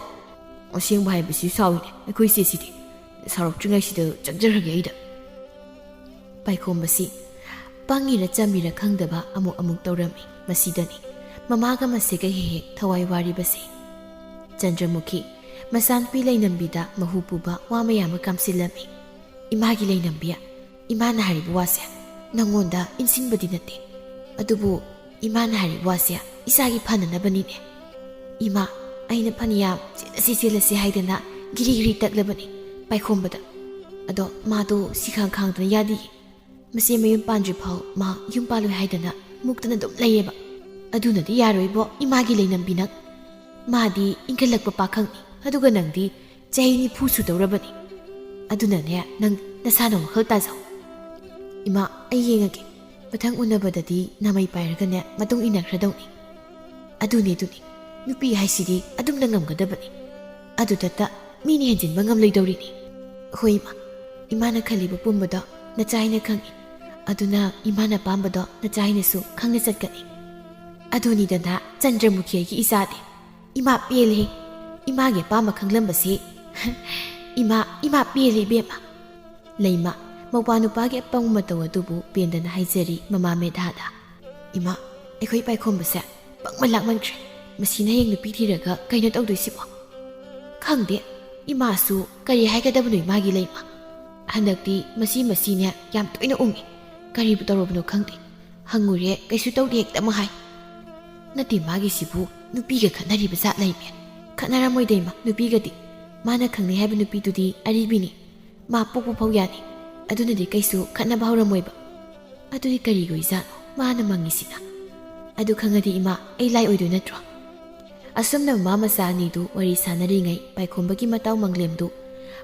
ꯑꯁꯦꯡꯕ ꯍꯥꯏꯕꯁꯤ ꯁꯥꯎꯏꯅꯦ ꯑꯩꯈꯣꯏ ꯏꯆꯦꯁꯤꯗꯤ꯫ ꯁꯥꯎꯔꯛꯇ꯭ꯔꯤꯉꯩꯁꯤꯗ ꯆꯪꯖꯈ꯭ꯔꯒꯦ ꯑꯩꯗ꯫ ꯄꯥꯏꯈꯣꯝꯕꯁꯤ ꯄꯪꯉꯤꯔ ꯆꯝꯃꯤꯔ ꯈꯪꯗꯕ ꯑꯃꯨꯛ ꯑꯃꯨꯛ ꯇꯧꯔꯝꯃꯤ꯫ ꯃꯁꯤꯗꯅꯤ ꯃꯃꯥꯒ ꯃꯁꯦꯒ ꯍꯦꯛ ꯍꯦꯛ ꯊꯋꯥꯏ ꯋꯥꯔꯤꯕꯁꯦ꯫ ꯆꯟꯗ꯭ꯔꯃꯨꯈꯤ ꯃꯆꯥꯅꯨꯄꯤ ꯂꯩꯅꯝꯕꯤꯗ ꯃꯍꯨ ꯄꯨꯕ ꯋꯥ ꯃꯌꯥꯝ ꯑꯃ ꯀꯥꯝꯁꯤꯜꯂꯝꯃꯤ꯫ "ꯏꯃꯥꯒꯤ ꯂꯩꯅꯝꯕꯤ, ꯏꯃꯥꯅ ꯍꯥꯏꯔꯤꯕ ꯋꯥꯁꯦ ꯅꯪꯉꯣꯟꯗ ꯏꯟꯁꯤꯟꯕꯗꯤ ꯅꯠꯇꯦ, ꯑꯗꯨꯕꯨ ꯏꯃꯥꯅ ꯍꯥꯏꯔꯤꯕ ꯋꯥꯁꯦ ꯏꯆꯥꯒꯤ ꯐꯅꯅꯕꯅꯤꯅꯦ꯫ ꯏꯃꯥ, ꯑꯩꯅ ꯐꯅꯌꯥꯝ ꯆꯦꯜꯂꯁꯤ ꯆꯦꯜꯂꯁꯤ ꯍꯥꯏꯗꯅ ꯒꯤꯔꯤ ꯒꯤꯔꯤ ꯇꯛꯂꯕꯅꯤ ꯄꯥꯏꯈꯣꯝꯕꯗ꯫ ꯑꯗꯣ ꯃꯥꯗꯣ ꯁꯤꯈꯥꯡ ꯈꯥꯡꯗꯅ ꯌꯥꯗꯤꯌꯦ꯫ ꯃꯆꯦ ꯃꯌꯨꯝ ꯄꯥꯟꯗ꯭ꯔꯤ ꯐꯥꯎ ꯃꯥ ꯌꯨꯝ ꯄꯥꯜꯂꯣꯏ ꯍꯥꯏꯗꯅ ꯃꯨꯛꯇꯅ ꯑꯗꯨꯝ ꯂꯩꯌꯦꯕ꯫ ꯑꯗꯨꯅꯗꯤ ꯌꯥꯔꯣꯏꯕꯣ, ꯏꯃꯥꯒꯤ ꯂꯩꯅꯝꯕꯤ ꯅꯪ꯫ ꯃꯥꯗꯤ ꯏꯟꯈꯠꯂꯛꯄ ꯄꯥꯈꯪꯅꯤ, ꯑꯗꯨꯒ ꯅꯪꯗꯤ ꯆꯍꯤ ꯅꯤꯐꯨ ꯁꯨꯗꯧꯔꯕꯅꯤ꯫ ꯑꯗꯨꯅꯅꯦ, ꯅꯪ ꯅꯁꯥꯅ ꯋꯥꯈꯜ ꯇꯥꯖꯧ꯫" "ꯏꯃꯥ, ꯑꯩ ꯌꯦꯡꯉꯒꯦ꯫ ꯃꯊꯪ ꯎꯅꯕꯗꯗꯤ ꯅꯃꯩ ꯄꯥꯏꯔꯒꯅꯦ ꯃꯇꯨꯡ ꯏꯟꯅꯈ꯭ꯔꯗꯧꯅꯤ꯫" "ꯑꯗꯨꯅꯤ, ꯑꯗꯨꯅꯤ꯫ ꯅꯨꯄꯤ ꯍꯥꯏꯁꯤꯗꯤ ꯑꯗꯨꯝꯅ ꯉꯝꯒꯗꯕꯅꯤ꯫ ꯑꯗꯨꯗꯇ ꯃꯤꯅ ꯍꯦꯟꯖꯤꯟꯕ ꯉꯝꯂꯣꯏꯗꯧꯔꯤꯅꯤ꯫ ꯍꯣꯏ ꯏꯃꯥ, ꯏꯃꯥꯅ ꯈꯜꯂꯤꯕ ꯄꯨꯝꯕꯗꯣ ꯅꯆꯥ ꯍꯥꯏꯅ ꯈꯪꯏ꯫ ꯑꯗꯨꯅ ꯏꯃꯥꯅ ꯑꯄꯥꯝꯕꯗꯣ ꯅꯆꯥ ꯍꯥꯏꯅꯁꯨ ꯈꯪꯅ ꯆꯠꯀꯅꯤ꯫ ꯑꯗꯨꯅꯤꯗꯅ ꯆꯟꯗ꯭ꯔꯃꯨꯈꯤ ꯑꯩꯒꯤ ꯏꯆꯥꯗꯤ꯫ ꯏꯃꯥ ꯄꯦꯜꯂꯦ꯫ ꯏꯃꯥꯒꯤ ꯑꯄꯥꯝꯕ ꯈꯪꯂꯝꯕꯁꯤ ꯏꯃꯥ, ꯏꯃꯥ ꯄꯦꯜꯂꯦ ꯏꯕꯦꯝꯃ꯫ ꯂꯩꯃ, ꯃꯧꯄ꯭ꯋꯥ ꯅꯨꯄꯥꯒꯤ ꯑꯄꯪꯕ ꯃꯇꯧ ꯑꯗꯨꯕꯨ ꯄꯦꯟꯗꯅ ꯍꯥꯏꯖꯔꯤ ꯃꯃꯥ ꯃꯦꯙꯥꯗ꯫ ꯏꯃꯥ, ꯑꯩꯈꯣꯏ ꯄꯥꯏꯈꯣꯝꯕꯁꯦ ꯄꯪꯕ ꯂꯥꯛꯃꯟꯈ꯭ꯔꯦ꯫ ꯃꯁꯤꯅ ꯍꯌꯦꯡ ꯅꯨꯄꯤ ꯊꯤꯔꯒ ꯀꯩꯅꯣ ꯇꯧꯗꯣꯏꯁꯤꯕꯣ? ꯈꯪꯗꯦ, ꯏꯃꯥꯁꯨ ꯀꯔꯤ ꯍꯥꯏꯒꯗꯕꯅꯣ ꯏꯃꯥꯒꯤ ꯂꯩꯃ꯫ ꯍꯟꯗꯛꯇꯤ ꯃꯁꯤ ꯃꯁꯤꯅꯦ ꯌꯥꯝ ꯇꯣꯏꯅ ꯎꯝꯃꯤ꯫ ꯀꯔꯤꯕꯨ ꯇꯧꯔꯕꯅꯣ ꯈꯪꯗꯦ꯫ ꯍꯪꯉꯨꯔꯦ, ꯀꯩꯁꯨ ꯇꯧꯗꯦ ꯍꯦꯛꯇ ꯑꯃꯨꯛ ꯍꯥꯏ꯫ ꯅꯠꯇꯦ, ꯃꯥꯒꯤꯁꯤꯕꯨ ꯅꯨꯄꯤꯒ ꯈꯠꯅꯔꯤꯕ ꯖꯥꯠ ꯂꯩꯃꯦ꯫ ꯈꯠꯅꯔꯝꯃꯣꯏꯗ ꯏꯃꯥ, ꯅꯨꯄꯤꯒꯗꯤ꯫ ꯃꯥꯅ ꯈꯪꯅꯩ ꯍꯥꯏꯕ ꯅꯨꯄꯤꯗꯨꯗꯤ ꯑꯔꯤꯕꯤꯅꯤ꯫ ꯃꯥ ꯄꯣꯛꯄ ꯐꯥꯎ ꯌꯥꯅꯤ꯫ ꯑꯗꯨꯅꯗꯤ ꯀꯩꯁꯨ ꯈꯠꯅꯕ ꯍꯧꯔꯝꯃꯣꯏꯕ꯫ ꯑꯗꯨꯗꯤ ꯀꯔꯤꯒꯤ ꯑꯣꯏꯖꯥꯠꯅꯣ ꯃꯥꯅ ꯃꯪꯉꯤꯁꯤꯅ? ꯑꯗꯨ ꯈꯪꯉꯗꯤ ꯏꯃꯥ, ꯑꯩ ꯂꯥꯏ ꯑꯣꯏꯗꯣꯏ ꯅꯠꯇ꯭ꯔꯣ? ꯑꯁꯨꯝꯅ ꯃꯃꯥ ꯃꯆꯥ ꯑꯅꯤꯗꯨ ꯋꯥꯔꯤ ꯁꯥꯟꯅꯔꯤꯉꯩ ꯄꯥꯏꯈꯣꯝꯕꯒꯤ ꯃꯇꯥꯎ ꯃꯪꯂꯦꯝꯗꯨ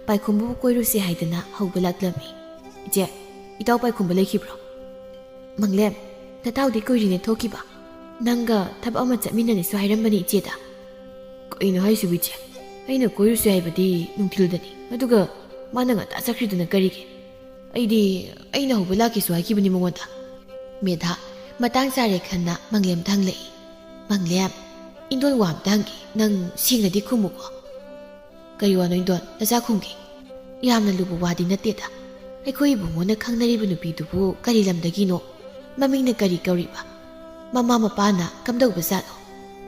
ꯄꯥꯏꯈꯣꯝꯕꯕꯨ ꯀꯣꯏꯔꯨꯁꯦ ꯍꯥꯏꯗꯅ ꯍꯧꯕ ꯂꯥꯛꯂꯝꯃꯤ꯫ "ꯏꯆꯦ, ꯏꯇꯥꯎ ꯄꯥꯏꯈꯣꯝꯕ ꯂꯩꯈꯤꯕ꯭ꯔꯣ?" "ꯃꯪꯂꯦꯝ, ꯅꯇꯥꯎꯗꯤ ꯀꯨꯏꯔꯦꯅꯦ ꯊꯣꯛꯈꯤꯕ꯫ ꯅꯪꯒ ꯊꯕꯛ ꯑꯃ ꯆꯠꯃꯤꯟꯅꯅꯤꯁꯨ ꯍꯥꯏꯔꯝꯕꯅꯤ ꯏꯆꯦꯗ꯫" "ꯀꯩꯅꯣ ꯍꯥꯏꯁꯤꯕꯨ ꯏꯆꯦ? ꯑꯩꯅ ꯀꯣꯏꯔꯨꯁꯦ ꯍꯥꯏꯕꯗꯤ ꯅꯨꯡꯊꯤꯜꯗꯅꯤ꯫ ꯑꯗꯨꯒ ꯃꯥꯅ ꯉꯟꯇꯥ ꯆꯠꯈ꯭ꯔꯤꯗꯨꯅ ꯀꯔꯤꯒꯤ? ꯑꯩꯗꯤ ꯑꯩꯅ ꯍꯧꯕ ꯂꯥꯛꯀꯦꯁꯨ ꯍꯥꯏꯈꯤꯕꯅꯤ ꯃꯉꯣꯟꯗ꯫" ꯃꯦꯙꯥ ꯃꯇꯥꯡ ꯆꯥꯔꯦ ꯈꯟꯅ ꯃꯪꯂꯦꯝꯗ ꯍꯪꯂꯛꯏ꯫ "ꯃꯪꯂꯦꯝ, ꯏꯟꯗꯣꯟ ꯋꯥ ꯑꯝꯇ ꯍꯪꯒꯦ, ꯅꯪ ꯁꯦꯡꯅꯗꯤ ꯈꯨꯝꯃꯨꯀꯣ꯫" "ꯀꯔꯤ ꯋꯥꯅꯣ ꯏꯟꯗꯣꯟ? ꯅꯆꯥ ꯈꯨꯝꯒꯦ꯫" "ꯌꯥꯝꯅ ꯂꯨꯕ ꯋꯥꯗꯤ ꯅꯠꯇꯦꯗ꯫ ꯑꯩꯈꯣꯏ ꯏꯕꯨꯡꯉꯣꯅ ꯈꯪꯅꯔꯤꯕ ꯅꯨꯄꯤꯗꯨꯕꯨ ꯀꯔꯤ ꯂꯝꯗꯒꯤꯅꯣ? ꯃꯃꯤꯡꯅ ꯀꯔꯤ ꯀꯧꯔꯤꯕ? ꯃꯃꯥ ꯃꯄꯥꯅ ꯀꯝꯗꯧꯕ ꯖꯥꯠꯅꯣ?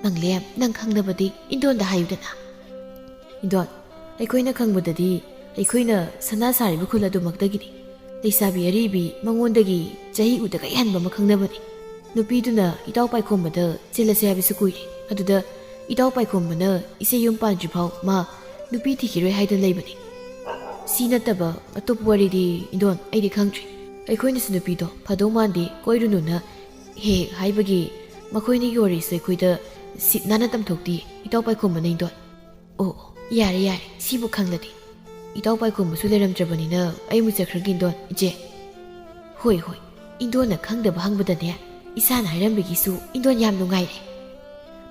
ꯃꯪꯂꯦꯝ, ꯅꯪ ꯈꯪꯅꯕꯗꯤ ꯏꯟꯗꯣꯟꯗ ꯍꯥꯏꯌꯨꯗꯅ꯫" "ꯏꯟꯗꯣꯟ, ꯑꯩꯈꯣꯏꯅ ꯈꯪꯕꯗꯗꯤ ꯑꯩꯈꯣꯏꯅ ꯁꯅꯥ ꯁꯥꯔꯤꯕ ꯈꯨꯜ ꯑꯗꯨꯃꯛꯇꯒꯤꯅꯤ꯫ ꯂꯩꯁꯥꯕꯤ ꯑꯔꯤꯕꯤ ꯃꯉꯣꯟꯗꯒꯤ ꯆꯍꯤ ꯎꯗꯒꯩ ꯍꯟꯕ ꯑꯃ ꯈꯪꯅꯕꯅꯤ꯫ ꯅꯨꯄꯤꯗꯨꯅ ꯏꯇꯥꯎ ꯄꯥꯏꯈꯣꯝꯕꯗ ꯆꯦꯜꯂꯁꯦ ꯍꯥꯏꯕꯁꯨ ꯀꯨꯏꯔꯦ꯫ ꯑꯗꯨꯗ ꯏꯇꯥꯎ ꯄꯥꯏꯈꯣꯝꯕꯅ ꯏꯆꯦ ꯌꯨꯝ ꯄꯥꯟꯗ꯭ꯔꯤꯐꯥꯎ ꯃꯥ ꯅꯨꯄꯤ ꯊꯤꯈꯤꯔꯣꯏ ꯍꯥꯏꯗꯅ ꯂꯩꯕꯅꯤ꯫ ꯁꯤ ꯅꯠꯇꯕ ꯑꯇꯣꯞꯄ ꯋꯥꯔꯤꯗꯤ ꯏꯟꯗꯣꯟ ꯑꯩꯗꯤ ꯈꯪꯗ꯭ꯔꯤ꯫ ꯑꯩꯈꯣꯏꯅꯁꯨ ꯅꯨꯄꯤꯗꯣ ꯐꯗꯧ ꯃꯥꯟꯗꯦ, ꯀꯣꯏꯔꯨꯅꯨꯅ ꯍꯦꯛ ꯍꯦꯛ ꯍꯥꯏꯕꯒꯤ ꯃꯈꯣꯏꯅꯤꯒꯤ ꯋꯥꯔꯤꯁꯨ ꯑꯩꯈꯣꯏꯗ ꯁꯤꯠ ꯅꯥꯟꯅ ꯇꯝꯊꯣꯛꯇꯦ ꯏꯇꯥꯎ ꯄꯥꯏꯈꯣꯝꯕꯅ ꯏꯟꯗꯣꯟ꯫" "ꯑꯣ, ꯑꯣ, ꯌꯥꯔꯦ, ꯌꯥꯔꯦ, ꯁꯤꯕꯨ ꯈꯪꯂꯗꯤ꯫ ꯏꯇꯥꯎ ꯄꯥꯏꯈꯣꯝꯕꯁꯨ ꯂꯩꯔꯝꯗ꯭ꯔꯕꯅꯤꯅ ꯑꯩ ꯑꯃꯨꯛ ꯆꯠꯈ꯭ꯔꯒꯦ ꯏꯟꯗꯣꯟ, ꯏꯆꯦ꯫" "ꯍꯣꯏ, ꯍꯣꯏ, ꯏꯟꯗꯣꯟꯅ ꯈꯪꯗꯕ ꯍꯪꯕꯗꯅꯦ ꯏꯆꯥꯅ ꯍꯥꯏꯔꯝꯕꯒꯤꯁꯨ ꯏꯟꯗꯣꯟ ꯌꯥꯝ ꯅꯨꯡꯉꯥꯏꯔꯦ꯫"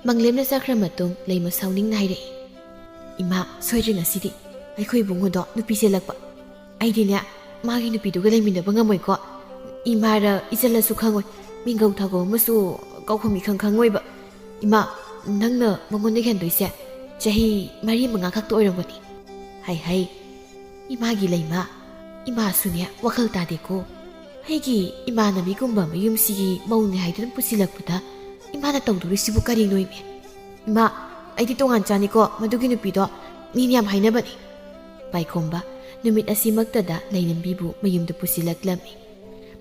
ꯃꯪꯂꯦꯝꯅ ꯆꯠꯈ꯭ꯔ ꯃꯇꯨꯡ ꯂꯩꯃ ꯁꯥꯎꯅꯤꯡꯅ ꯍꯥꯏꯔꯛꯏ, "ꯏꯃꯥ, ꯁꯣꯏꯗ꯭ꯔꯦ ꯉꯁꯤꯗꯤ꯫ ꯑꯩꯈꯣꯏ ꯏꯕꯨꯡꯉꯣꯗꯣ ꯅꯨꯄꯤ ꯆꯦꯜꯂꯛꯄ꯫ ꯑꯩꯗꯤꯅꯦ, ꯃꯥꯒꯤ ꯅꯨꯄꯤꯗꯨꯒ ꯂꯩꯃꯤꯟꯅꯕ ꯉꯝꯃꯣꯏꯀꯣ꯫ ꯏꯃꯥꯔ ꯏꯆꯜꯂꯁꯨ ꯈꯪꯉꯣꯏ꯫ ꯃꯤꯡꯒꯧ ꯊꯥꯒꯧ ꯑꯃꯁꯨ ꯀꯧꯐꯝ ꯏꯈꯪ ꯈꯪꯉꯣꯏꯕ꯫ ꯏꯃꯥ, ꯅꯪꯅ ꯃꯉꯣꯟꯗ ꯍꯦꯟꯗꯣꯏꯁꯦ ꯆꯍꯤ ꯃꯔꯤ ꯃꯉꯥ ꯈꯛꯇ ꯑꯣꯏꯔꯝꯒꯅꯤ꯫" ꯍꯩ ꯍꯩ, ꯏꯃꯥꯒꯤ ꯂꯩꯃ, ꯏꯃꯥꯁꯨꯅꯦ ꯋꯥꯈꯜ ꯇꯥꯗꯦꯀꯣ꯫ ꯑꯩꯒꯤ ꯏꯃꯥꯟꯅꯕꯤꯒꯨꯝꯕ ꯃꯌꯨꯝꯁꯤꯒꯤ ꯃꯧꯅꯦ ꯍꯥꯏꯗꯨꯅ ꯄꯨꯁꯤꯜꯂꯛꯄꯗ ꯏꯃꯥꯅ ꯇꯧꯗꯣꯔꯤꯁꯤꯕꯨ ꯀꯔꯤꯅꯣ ꯏꯃꯦ? ꯏꯃꯥ, ꯑꯩꯗꯤ ꯇꯣꯉꯥꯟ ꯆꯥꯅꯤꯀꯣ, ꯃꯗꯨꯒꯤ ꯅꯨꯄꯤꯗꯣ ꯃꯤꯅ ꯌꯥꯝ ꯍꯥꯏꯅꯕꯅꯤ꯫ ꯄꯥꯏꯈꯣꯝꯕ ꯅꯨꯃꯤꯠ ꯑꯁꯤꯃꯛꯇꯗ ꯂꯩꯅꯝꯕꯤꯕꯨ ꯃꯌꯨꯝꯗ ꯄꯨꯁꯤꯜꯂꯛꯂꯝꯃꯤ꯫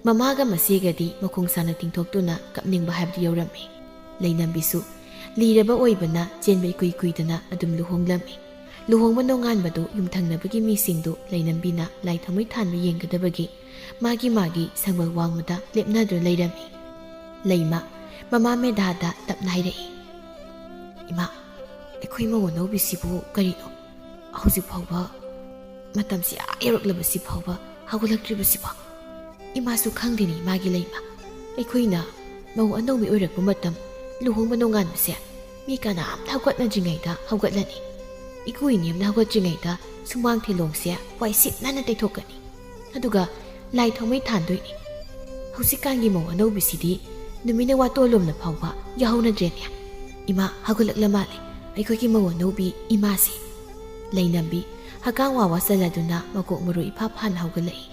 ꯃꯃꯥꯒ ꯃꯆꯦꯒꯗꯤ ꯃꯈꯣꯡ ꯁꯥꯅ ꯇꯤꯡꯊꯣꯛꯇꯨꯅ ꯀꯞꯅꯤꯡꯕ ꯍꯥꯏꯕꯗꯨ ꯌꯧꯔꯝꯃꯤ꯫ ꯂꯩꯅꯝꯕꯤꯁꯨ ꯂꯤꯔꯕ ꯑꯣꯏꯕꯅ ꯆꯦꯟꯕ ꯏꯀꯨꯏ ꯀꯨꯏꯗꯅ ꯑꯗꯨꯝ ꯂꯨꯍꯣꯡꯂꯝꯃꯤ꯫ ꯂꯨꯍꯣꯡꯕ ꯅꯣꯡꯉꯥꯟꯕꯗꯨ ꯌꯨꯝꯊꯪꯅꯕꯒꯤ ꯃꯤꯁꯤꯡꯗꯨ ꯂꯩꯅꯝꯕꯤꯅ ꯂꯥꯏ ꯊꯥꯎꯃꯩ ꯊꯥꯟꯕ ꯌꯦꯡꯒꯗꯕꯒꯤ ꯃꯥꯒꯤ ꯃꯥꯒꯤ ꯁꯪꯕꯜ ꯋꯥꯡꯃꯗ ꯂꯦꯞꯅꯗꯨꯅ ꯂꯩꯔꯝꯃꯤ꯫ ꯂꯩꯃ ꯃꯃꯥ ꯃꯦꯙꯥꯗ ꯇꯞꯅ ꯍꯥꯏꯔꯛꯏ, "ꯏꯃꯥ, ꯑꯩꯈꯣꯏ ꯃꯧ ꯑꯅꯧꯕꯤꯁꯤꯕꯨ ꯀꯔꯤꯅꯣ? ꯍꯧꯖꯤꯛ ꯐꯥꯎꯕ, ꯃꯇꯝꯁꯤ ꯑꯥ ꯌꯧꯔꯛꯂꯕꯁꯤ ꯐꯥꯎꯕ ꯍꯧꯒꯠꯂꯛꯇ꯭ꯔꯤꯕꯁꯤꯕꯣ? ꯏꯃꯥꯁꯨ ꯈꯪꯗꯦꯅꯤ ꯏꯃꯥꯒꯤ ꯂꯩꯃ꯫ ꯑꯩꯈꯣꯏꯅ ꯃꯧ ꯑꯅꯧꯕꯤ ꯑꯣꯏꯔꯛꯄ ꯃꯇꯝ, ꯂꯨꯍꯣꯡꯕ ꯅꯣꯡꯉꯥꯟꯕꯁꯦ ꯃꯤ ꯀꯅꯥꯝꯇ ꯍꯧꯒꯠꯅꯗ꯭ꯔꯤꯉꯩꯗ ꯍꯧꯒꯠꯂꯅꯤ꯫ ꯏꯀꯨꯏ ꯏꯅꯦꯝꯅ ꯍꯧꯒꯠꯇ꯭ꯔꯤꯉꯩꯗ ꯁꯨꯃꯥꯡ ꯊꯤꯂꯣꯡꯁꯦ ꯋꯥꯏ ꯁꯤꯠ ꯅꯥꯟꯅ ꯇꯩꯊꯣꯛꯀꯅꯤ꯫ ꯑꯗꯨꯒ ꯂꯥꯏ ꯊꯥꯎꯃꯩ ꯊꯥꯟꯗꯣꯏꯅꯤ꯫ ꯍꯧꯖꯤꯛꯀꯥꯟꯒꯤ ꯃꯧ ꯑꯅꯧꯕꯤꯁꯤꯗꯤ ꯅꯨꯃꯤꯠꯅ ꯋꯥꯇꯣꯜꯂꯣꯝꯅ ꯐꯥꯎꯕ ꯌꯥꯍꯧꯅꯗ꯭ꯔꯦꯅꯦ꯫ ꯏꯃꯥ, ꯍꯧꯒꯠꯂꯛꯂ ꯃꯥꯜꯂꯦ ꯑꯩꯈꯣꯏꯒꯤ ꯃꯧ ꯑꯅꯧꯕꯤ ꯏꯃꯥꯁꯦ꯫" ꯂꯩꯅꯝꯕꯤ ꯍꯀꯥꯝ ꯋꯥ ꯋꯥ ꯆꯜꯂꯗꯨꯅ ꯃꯀꯣꯛ ꯃꯔꯨ ꯏꯐꯥ ꯐꯥꯅ ꯍꯧꯒꯠꯂꯛꯏ꯫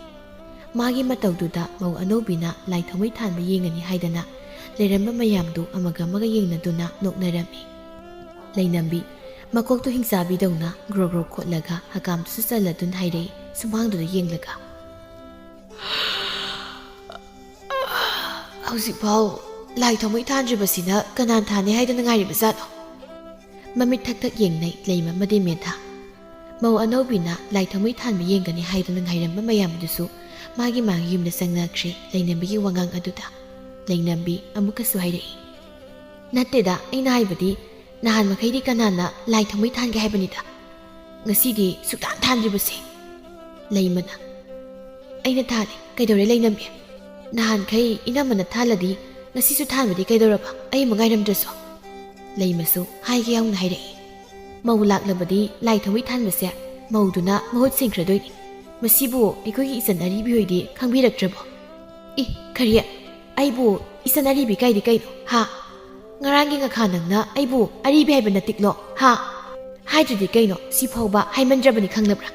ꯃꯥꯒꯤ ꯃꯇꯧꯗꯨꯗ ꯃꯧ ꯑꯅꯧꯕꯤꯅ ꯂꯥꯏ ꯊꯥꯎꯃꯩ ꯊꯥꯟꯕ ꯌꯦꯡꯉꯅꯤ ꯍꯥꯏꯗꯅ ꯂꯩꯔꯝꯕ ꯃꯌꯥꯝꯗꯨ ꯑꯃꯒ ꯑꯃꯒ ꯌꯦꯡꯅꯗꯨꯅ ꯅꯣꯛꯅꯔꯝꯃꯤ꯫ ꯂꯩꯅꯝꯕꯤ ꯃꯀꯣꯛꯇꯨ ꯍꯤꯡꯆꯥꯕꯤꯗꯧꯅ ꯒ꯭ꯔꯣ ꯒ꯭ꯔꯣ ꯈꯣꯠꯂꯒ ꯍꯀꯥꯝꯗꯨꯁꯨ ꯆꯜꯂꯗꯨꯅ ꯍꯥꯏꯔꯛꯏ, ꯁꯨꯃꯥꯡꯗꯨꯗ ꯌꯦꯡꯂꯒ, "ꯍꯧꯖꯤꯛꯐꯥꯎ ꯂꯥꯏ ꯊꯥꯎꯃꯩ ꯊꯥꯟꯗ꯭ꯔꯤꯕꯁꯤꯅ ꯀꯅꯥꯅ ꯊꯥꯟꯅꯤ ꯍꯥꯏꯗꯅ ꯉꯥꯏꯔꯤꯕ ꯖꯥꯠꯅꯣ?" ꯃꯃꯤꯠ ꯊꯛ ꯊꯛ ꯌꯦꯡꯅꯩ ꯂꯩꯃ ꯑꯃꯗꯤ ꯃꯦꯙꯥ꯫ ꯃꯧ ꯑꯅꯧꯕꯤꯅ ꯂꯥꯏ ꯊꯥꯎꯃꯩ ꯊꯥꯟꯕ ꯌꯦꯡꯒꯅꯤ ꯍꯥꯏꯗꯨꯅ ꯉꯥꯏꯔꯝꯕ ꯃꯌꯥꯝ ꯑꯗꯨꯁꯨ ꯃꯥꯒꯤ ꯃꯥꯒꯤ ꯌꯨꯝꯗ ꯆꯪꯅꯈ꯭ꯔꯦ ꯂꯩꯅꯝꯕꯤꯒꯤ ꯋꯥꯉꯥꯡ ꯑꯗꯨꯗ꯫ ꯂꯩꯅꯝꯕꯤ ꯑꯃꯨꯛꯀꯁꯨ ꯍꯥꯏꯔꯛꯏ, "ꯅꯠꯇꯦꯗ, ꯑꯩꯅ ꯍꯥꯏꯕꯗꯤ ꯅꯍꯥꯟ ꯃꯈꯩꯗꯤ ꯀꯅꯥꯅ ꯂꯥꯏ ꯊꯥꯎꯃꯩ ꯊꯥꯟꯒꯦ ꯍꯥꯏꯕꯅꯤꯗ? ꯉꯁꯤꯗꯤ ꯁꯨꯛꯊꯥꯟ ꯊꯥꯟꯗ꯭ꯔꯤꯕꯁꯦ꯫" ꯂꯩꯃꯅ, "ꯑꯩꯅ ꯊꯥꯜꯂꯤ, ꯀꯩꯗꯧꯔꯦ ꯂꯩꯅꯝꯕꯤ? ꯅꯍꯥꯟꯈꯩ ꯏꯅꯝꯃꯅ ꯊꯥꯜꯂꯗꯤ ꯉꯁꯤꯁꯨ ꯊꯥꯟꯕꯗꯤ ꯀꯩꯗꯧꯔꯕ, ꯑꯩ ꯑꯃꯨꯛ ꯉꯥꯏꯔꯝꯗ꯭ꯔꯁꯨ?" ꯂꯩꯃꯁꯨ ꯍꯥꯏꯒꯦ ꯌꯥꯎꯅ ꯍꯥꯏꯔꯛꯏ꯫ ꯃꯧ ꯂꯥꯛꯂꯕꯗꯤ ꯂꯥꯏ ꯊꯥꯎꯃꯩ ꯊꯥꯟꯕꯁꯦ ꯃꯧꯗꯨꯅ ꯃꯍꯨꯠ ꯁꯤꯟꯈ꯭ꯔꯗꯣꯏꯅꯤ꯫ ꯃꯁꯤꯕꯨ ꯑꯩꯈꯣꯏꯒꯤ ꯏꯆꯟ ꯑꯔꯤꯕꯤ ꯍꯣꯏꯗꯤ ꯈꯪꯕꯤꯔꯛꯇ꯭ꯔꯕꯣ? ꯏ, ꯀꯔꯤ? ꯑꯩꯕꯨ ꯏꯆꯟ ꯑꯔꯤꯕꯤ ꯀꯥꯏꯗꯤ ꯀꯩꯅꯣ? ꯍꯥ? ꯉꯔꯥꯡꯒꯤ ꯉꯈꯥ ꯅꯪꯅ ꯑꯩꯕꯨ ꯑꯔꯤꯕꯤ ꯍꯥꯏꯕ ꯅꯠꯇꯤꯛꯂꯣ? ꯍꯥ? ꯍꯥꯏꯗ꯭ꯔꯗꯤ ꯀꯩꯅꯣ? ꯁꯤ ꯐꯥꯎꯕ ꯍꯥꯏꯃꯟꯗ꯭ꯔꯕꯅꯤ, ꯈꯪꯅꯕ꯭ꯔꯥ?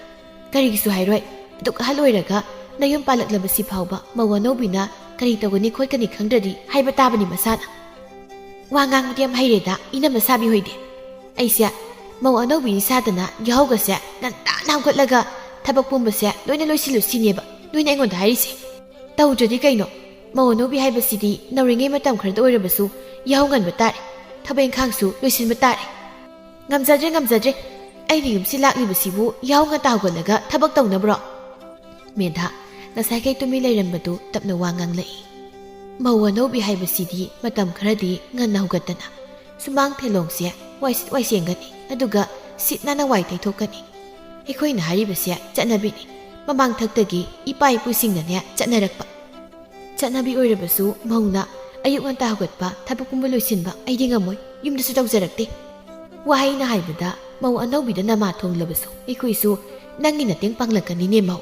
ꯀꯔꯤꯒꯤꯁꯨ ꯍꯥꯏꯔꯣꯏ꯫ ꯑꯗꯨꯛ ꯑꯍꯜ ꯑꯣꯏꯔꯒ ꯅꯌꯨꯝ ꯄꯥꯜꯂꯛꯂꯕꯁꯤ ꯐꯥꯎꯕ ꯃꯧ ꯑꯅꯧꯕꯤꯅ ꯀꯔꯤ ꯇꯧꯒꯅꯤ ꯈꯣꯠꯀꯅꯤ ꯈꯪꯗ꯭ꯔꯗꯤ ꯍꯥꯏꯕ ꯇꯥꯕꯅꯤ ꯃꯁꯥꯅ꯫ ꯋꯥ ꯉꯥꯡꯕꯗꯤ ꯌꯥꯝ ꯍꯩꯔꯦꯗ, ꯏꯅꯝꯃ ꯁꯥꯕꯤ ꯍꯣꯏꯗꯤ꯫ ꯑꯩꯁꯦ ꯃꯧ ꯑꯅꯧꯕꯤꯅꯤ ꯁꯥꯗꯅ ꯌꯥꯍꯧꯒꯁꯦ ꯉꯟꯇꯥꯅ ꯍꯧꯒꯠꯂꯒ ꯊꯕꯛ ꯄꯨꯝꯕꯁꯦ ꯂꯣꯏꯅ ꯂꯣꯏꯁꯤꯜꯂꯨ ꯁꯤꯅꯦꯕ ꯅꯣꯏꯅ ꯑꯩꯉꯣꯟꯗ ꯍꯥꯏꯔꯤꯁꯦ꯫ ꯇꯧꯗ꯭ꯔꯗꯤ ꯀꯩꯅꯣ? ꯃꯧ ꯑꯅꯧꯕꯤ ꯍꯥꯏꯕꯁꯤꯗꯤ ꯅꯧꯔꯤꯉꯩ ꯃꯇꯝ ꯈꯔꯗ ꯑꯣꯏꯔꯕꯁꯨ ꯌꯥꯍꯧ ꯉꯟꯕ ꯇꯥꯔꯦ, ꯊꯕꯛ ꯏꯪꯈꯥꯡꯁꯨ ꯂꯣꯏꯁꯤꯟꯕ ꯇꯥꯔꯦ꯫ ꯉꯝꯖꯗ꯭ꯔꯦ, ꯉꯝꯖꯗ꯭ꯔꯦ꯫ ꯑꯩꯅ ꯌꯨꯝꯁꯤ ꯂꯥꯛꯂꯤꯕꯁꯤꯕꯨ ꯌꯥꯍꯧ ꯉꯟꯇꯥ ꯍꯧꯒꯠꯂꯒ ꯊꯕꯛ ꯇꯧꯅꯕ꯭ꯔꯣ? ꯃꯦꯙꯥ, ꯉꯁꯥꯏꯈꯩ ꯇꯨꯃꯤꯟ ꯂꯩꯔꯝꯕꯗꯨ ꯇꯞꯅ ꯋꯥ ꯉꯥꯡꯂꯛꯏ꯫ ꯃꯧ ꯑꯅꯧꯕꯤ ꯍꯥꯏꯕꯁꯤꯗꯤ ꯃꯇꯝ ꯈꯔꯗꯤ ꯉꯟꯅ ꯍꯧꯒꯠꯇꯅ, ꯁꯨꯃꯥꯡ ꯊꯦꯂꯣꯡꯁꯦ ꯋꯥꯏꯁꯤꯠ ꯋꯥꯏꯁꯦꯡꯒꯅꯤ, ꯑꯗꯨꯒ ꯁꯤꯠ ꯅꯥꯟꯅ ꯋꯥꯏ ꯇꯩꯊꯣꯛꯀꯅꯤ꯫ ꯑꯩꯈꯣꯏꯅ ꯍꯥꯏꯔꯤꯕꯁꯦ ꯆꯠꯅꯕꯤꯅꯤ꯫ ꯃꯃꯥꯡꯊꯛꯇꯒꯤ ꯏꯄꯥ ꯏꯄꯨꯁꯤꯡꯅꯅꯦ ꯆꯠꯅꯔꯛꯄ꯫ ꯆꯠꯅꯕꯤ ꯑꯣꯏꯔꯕꯁꯨ ꯃꯧꯅ ꯑꯌꯨꯛ ꯉꯟꯇꯥ ꯍꯧꯒꯠꯄ, ꯊꯕꯛ ꯄꯨꯝꯕ ꯂꯣꯏꯁꯤꯟꯕ ꯑꯩꯗꯤ ꯉꯝꯃꯣꯏ, ꯌꯨꯝꯗꯁꯨ ꯇꯧꯖꯔꯛꯇꯦ꯫ ꯋꯥꯍꯩꯅ ꯍꯥꯏꯕꯗ ꯃꯧ ꯑꯅꯧꯕꯤꯗ ꯅꯃꯥ ꯊꯣꯡꯂꯕꯁꯨ ꯑꯩꯈꯣꯏꯁꯨ ꯅꯪꯒꯤ ꯃꯇꯦꯡ ꯄꯥꯡꯂꯛꯀꯅꯤꯅꯦ ꯃꯧ꯫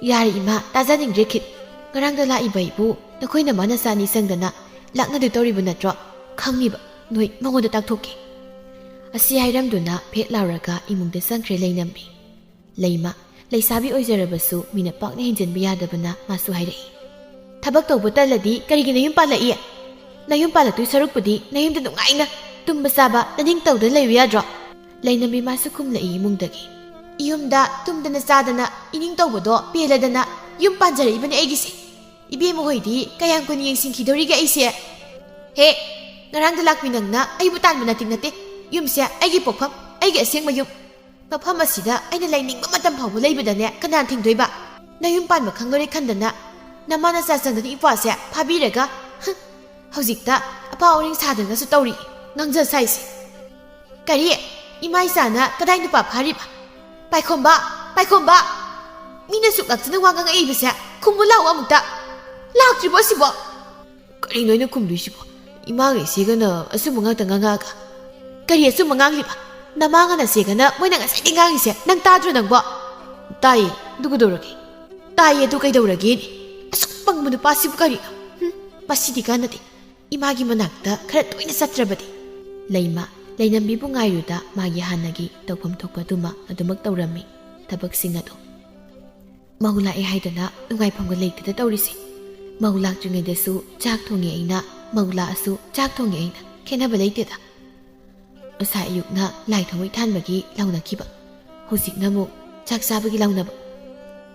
ꯌꯥꯔꯦ ꯏꯃꯥ, ꯇꯥꯖꯅꯤꯡꯗ꯭ꯔꯦ ꯈꯤꯠ꯫ ꯉꯔꯥꯡꯗ ꯂꯥꯛꯏꯕ ꯑꯩꯕꯨ ꯅꯈꯣꯏ ꯅꯃꯥ ꯅꯆꯥ ꯑꯅꯤ ꯆꯪꯗꯅ ꯂꯥꯛꯅꯗꯣꯏ ꯇꯧꯔꯤꯕ ꯅꯠꯇ꯭ꯔꯣ? ꯈꯪꯉꯤꯕ ꯅꯣꯏ ꯃꯉꯣꯟꯗ ꯇꯥꯛꯊꯣꯛꯀꯦ꯫ ꯑꯁꯤ ꯍꯥꯏꯔꯝꯗꯨꯅ ꯐꯦꯠ ꯂꯥꯎꯔꯒ ꯏꯃꯨꯡꯗ ꯆꯪꯈ꯭ꯔꯦ ꯂꯩꯅꯝꯕꯤ꯫ ꯂꯩꯃ, ꯂꯩꯁꯥꯕꯤ ꯑꯣꯏꯖꯔꯕꯁꯨ ꯃꯤꯅ ꯄꯥꯛꯅ ꯍꯦꯟꯖꯤꯟꯕ ꯌꯥꯗꯕꯅ ꯃꯥꯁꯨ ꯍꯥꯏꯔꯛꯏ꯫ ꯊꯕꯛ ꯇꯧꯕ ꯇꯜꯂꯗꯤ ꯀꯔꯤꯒꯤ ꯅꯌꯨꯝ ꯄꯥꯜꯂꯛꯏ? ꯅꯌꯨꯝ ꯄꯥꯜꯂꯛꯇꯣꯏ ꯁꯔꯨꯛꯄꯨꯗꯤ ꯅꯌꯨꯝꯗ ꯅꯨꯡꯉꯥꯏꯅ ꯇꯨꯝꯕ ꯆꯥꯕ ꯅꯅꯤꯡ ꯇꯧꯗꯅ ꯂꯩꯌꯨ ꯌꯥꯗ꯭ꯔꯣ? ꯂꯩꯅꯝꯕꯤ ꯃꯥꯁꯨ ꯈꯨꯝꯂꯛꯏ ꯏꯃꯨꯡꯗꯒꯤ꯫ ꯌꯨꯝꯗ ꯇꯨꯝꯗꯅ ꯆꯥꯗꯅ ꯏꯅꯤꯡ ꯇꯧꯕꯗꯣ ꯄꯦꯜꯂꯗꯅ ꯌꯨꯝ ꯄꯥꯟꯖꯔꯛꯏꯕꯅꯦ ꯑꯩꯒꯤꯁꯦ꯫ ꯏꯕꯦꯝꯃ ꯍꯣꯏꯗꯤ ꯀꯌꯥꯝ ꯀꯨꯏꯅ ꯌꯦꯡꯁꯤꯟꯈꯤꯗꯧꯔꯤꯒꯦ ꯑꯩꯁꯦ? ꯍꯦ, ꯉꯔꯥꯡꯗ ꯂꯥꯛꯄꯤ ꯅꯪꯅ ꯑꯩꯕꯨ ꯇꯥꯟꯕ ꯅꯠꯇꯤꯛ ꯅꯠꯇꯦ꯫ ꯌꯨꯝꯁꯦ ꯑꯩꯒꯤ ꯄꯣꯛꯐꯝ, ꯑꯩꯒꯤ ꯑꯁꯦꯡꯕ ꯌꯨꯝ꯫ ꯃꯐꯝ ꯑꯁꯤꯗ ꯑꯩꯅ ꯂꯩꯅꯤꯡꯕ ꯃꯇꯝ ꯐꯥꯎꯕ ꯂꯩꯕꯗꯅꯦ ꯀꯅꯥꯅ ꯊꯤꯡꯗꯣꯏꯕ? ꯅꯌꯨꯝ ꯄꯥꯟꯕ ꯈꯪꯗꯣꯔꯦ ꯈꯟꯗꯅ ꯅꯃꯥ ꯅꯆꯥ ꯆꯪꯗꯅ ꯏꯄ꯭ꯋꯥꯁꯦ ꯐꯥꯕꯤꯔꯒ, ꯍ, ꯍꯧꯖꯤꯛꯇ ꯑꯐꯥꯎ ꯑꯔꯤꯡ ꯁꯥꯗꯅꯁꯨ ꯇꯧꯔꯤ, ꯉꯥꯡꯖ ꯁꯥꯏꯁꯦ꯫ ꯀꯔꯤ? ꯏꯃꯥ ꯏꯆꯥꯅ ꯀꯗꯥꯏ ꯅꯨꯄꯥ ꯐꯥꯔꯤꯕ? ꯄꯥꯏꯈꯣꯝꯕ, ꯄꯥꯏꯈꯣꯝꯕ! ꯃꯤꯅ ꯁꯨꯛ ꯂꯥꯛꯇꯅ ꯋꯥ ꯉꯥꯡꯉꯛꯏꯕꯁꯦ ꯈꯨꯝꯃꯨ ꯂꯥꯛꯑꯣ ꯑꯃꯨꯛꯇ꯫ ꯂꯥꯛꯇ꯭ꯔꯤꯕꯣ ꯑꯁꯤꯕꯣ? ꯀꯔꯤꯅꯣ ꯑꯩꯅ ꯈꯨꯝꯗꯣꯏꯁꯤꯕꯣ? ꯏꯃꯥꯒ ꯏꯆꯦꯒꯅ ꯑꯆꯨꯝꯕ ꯉꯥꯛꯇ ꯉꯥꯡꯉꯛꯑꯒ꯫ ꯀꯔꯤ ꯑꯆꯨꯝꯕ ꯉꯥꯡꯂꯤꯕ? ꯅꯃꯥꯒ ꯅꯆꯦꯒꯅ ꯃꯣꯏꯅ ꯉꯁꯥꯏꯗꯩ ꯉꯥꯡꯉꯤꯁꯦ ꯅꯪ ꯇꯥꯗ꯭ꯔꯣ ꯅꯪꯕꯣ? ꯇꯥꯏꯌꯦ, ꯑꯗꯨ ꯀꯩꯗꯧꯔꯒꯦ? ꯇꯥꯏꯌꯦ, ꯑꯗꯨ ꯀꯩꯗꯧꯔꯒꯦꯅꯦ? ꯑꯁꯨꯛ ꯄꯪꯕ ꯅꯨꯄꯥꯁꯤꯕꯨ ꯀꯔꯤꯅꯣ? ꯍꯨꯝ, ꯃꯁꯤꯗꯤ ꯀꯥꯟꯅꯗꯦ꯫ ꯏꯃꯥꯒꯤ ꯃꯅꯥꯛꯇ ꯈꯔ ꯇꯣꯏꯅ ꯆꯠꯇ꯭ꯔꯕꯗꯤ꯫ ꯂꯩꯃ, ꯂꯩꯅꯝꯕꯤꯕꯨ ꯉꯥꯏꯔꯨꯗ ꯃꯥꯒꯤ ꯍꯥꯟꯅꯒꯤ ꯇꯧꯐꯝ ꯊꯣꯛꯄꯗꯨꯃ ꯑꯗꯨꯃꯛ ꯇꯧꯔꯝꯃꯤ ꯊꯕꯛꯁꯤꯡ ꯑꯗꯨ꯫ ꯃꯧ ꯂꯥꯛꯑꯦ ꯍꯥꯏꯗꯅ ꯅꯨꯡꯉꯥꯏꯐꯝꯒ ꯂꯩꯇꯗ ꯇꯧꯔꯤꯁꯦ꯫ ꯃꯧ ꯂꯥꯛꯇ꯭ꯔꯤꯉꯩꯗꯁꯨ ꯆꯥꯛ ꯊꯣꯡꯉꯦ ꯑꯩꯅ, ꯃꯧ ꯂꯥꯛꯑꯁꯨ ꯆꯥꯛ ꯊꯣꯡꯉꯦ ꯑꯩꯅ, ꯈꯦꯠꯅꯕ ꯂꯩꯇꯦꯗ꯫ ꯉꯁꯥꯏ ꯑꯌꯨꯛꯅ ꯂꯥꯏ ꯊꯥꯎꯃꯩ ꯊꯥꯟꯕꯒꯤ ꯂꯥꯎꯅꯈꯤꯕ, ꯍꯧꯖꯤꯛꯅ ꯑꯃꯨꯛ ꯆꯥꯛ ꯆꯥꯕꯒꯤ ꯂꯥꯎꯅꯕ꯫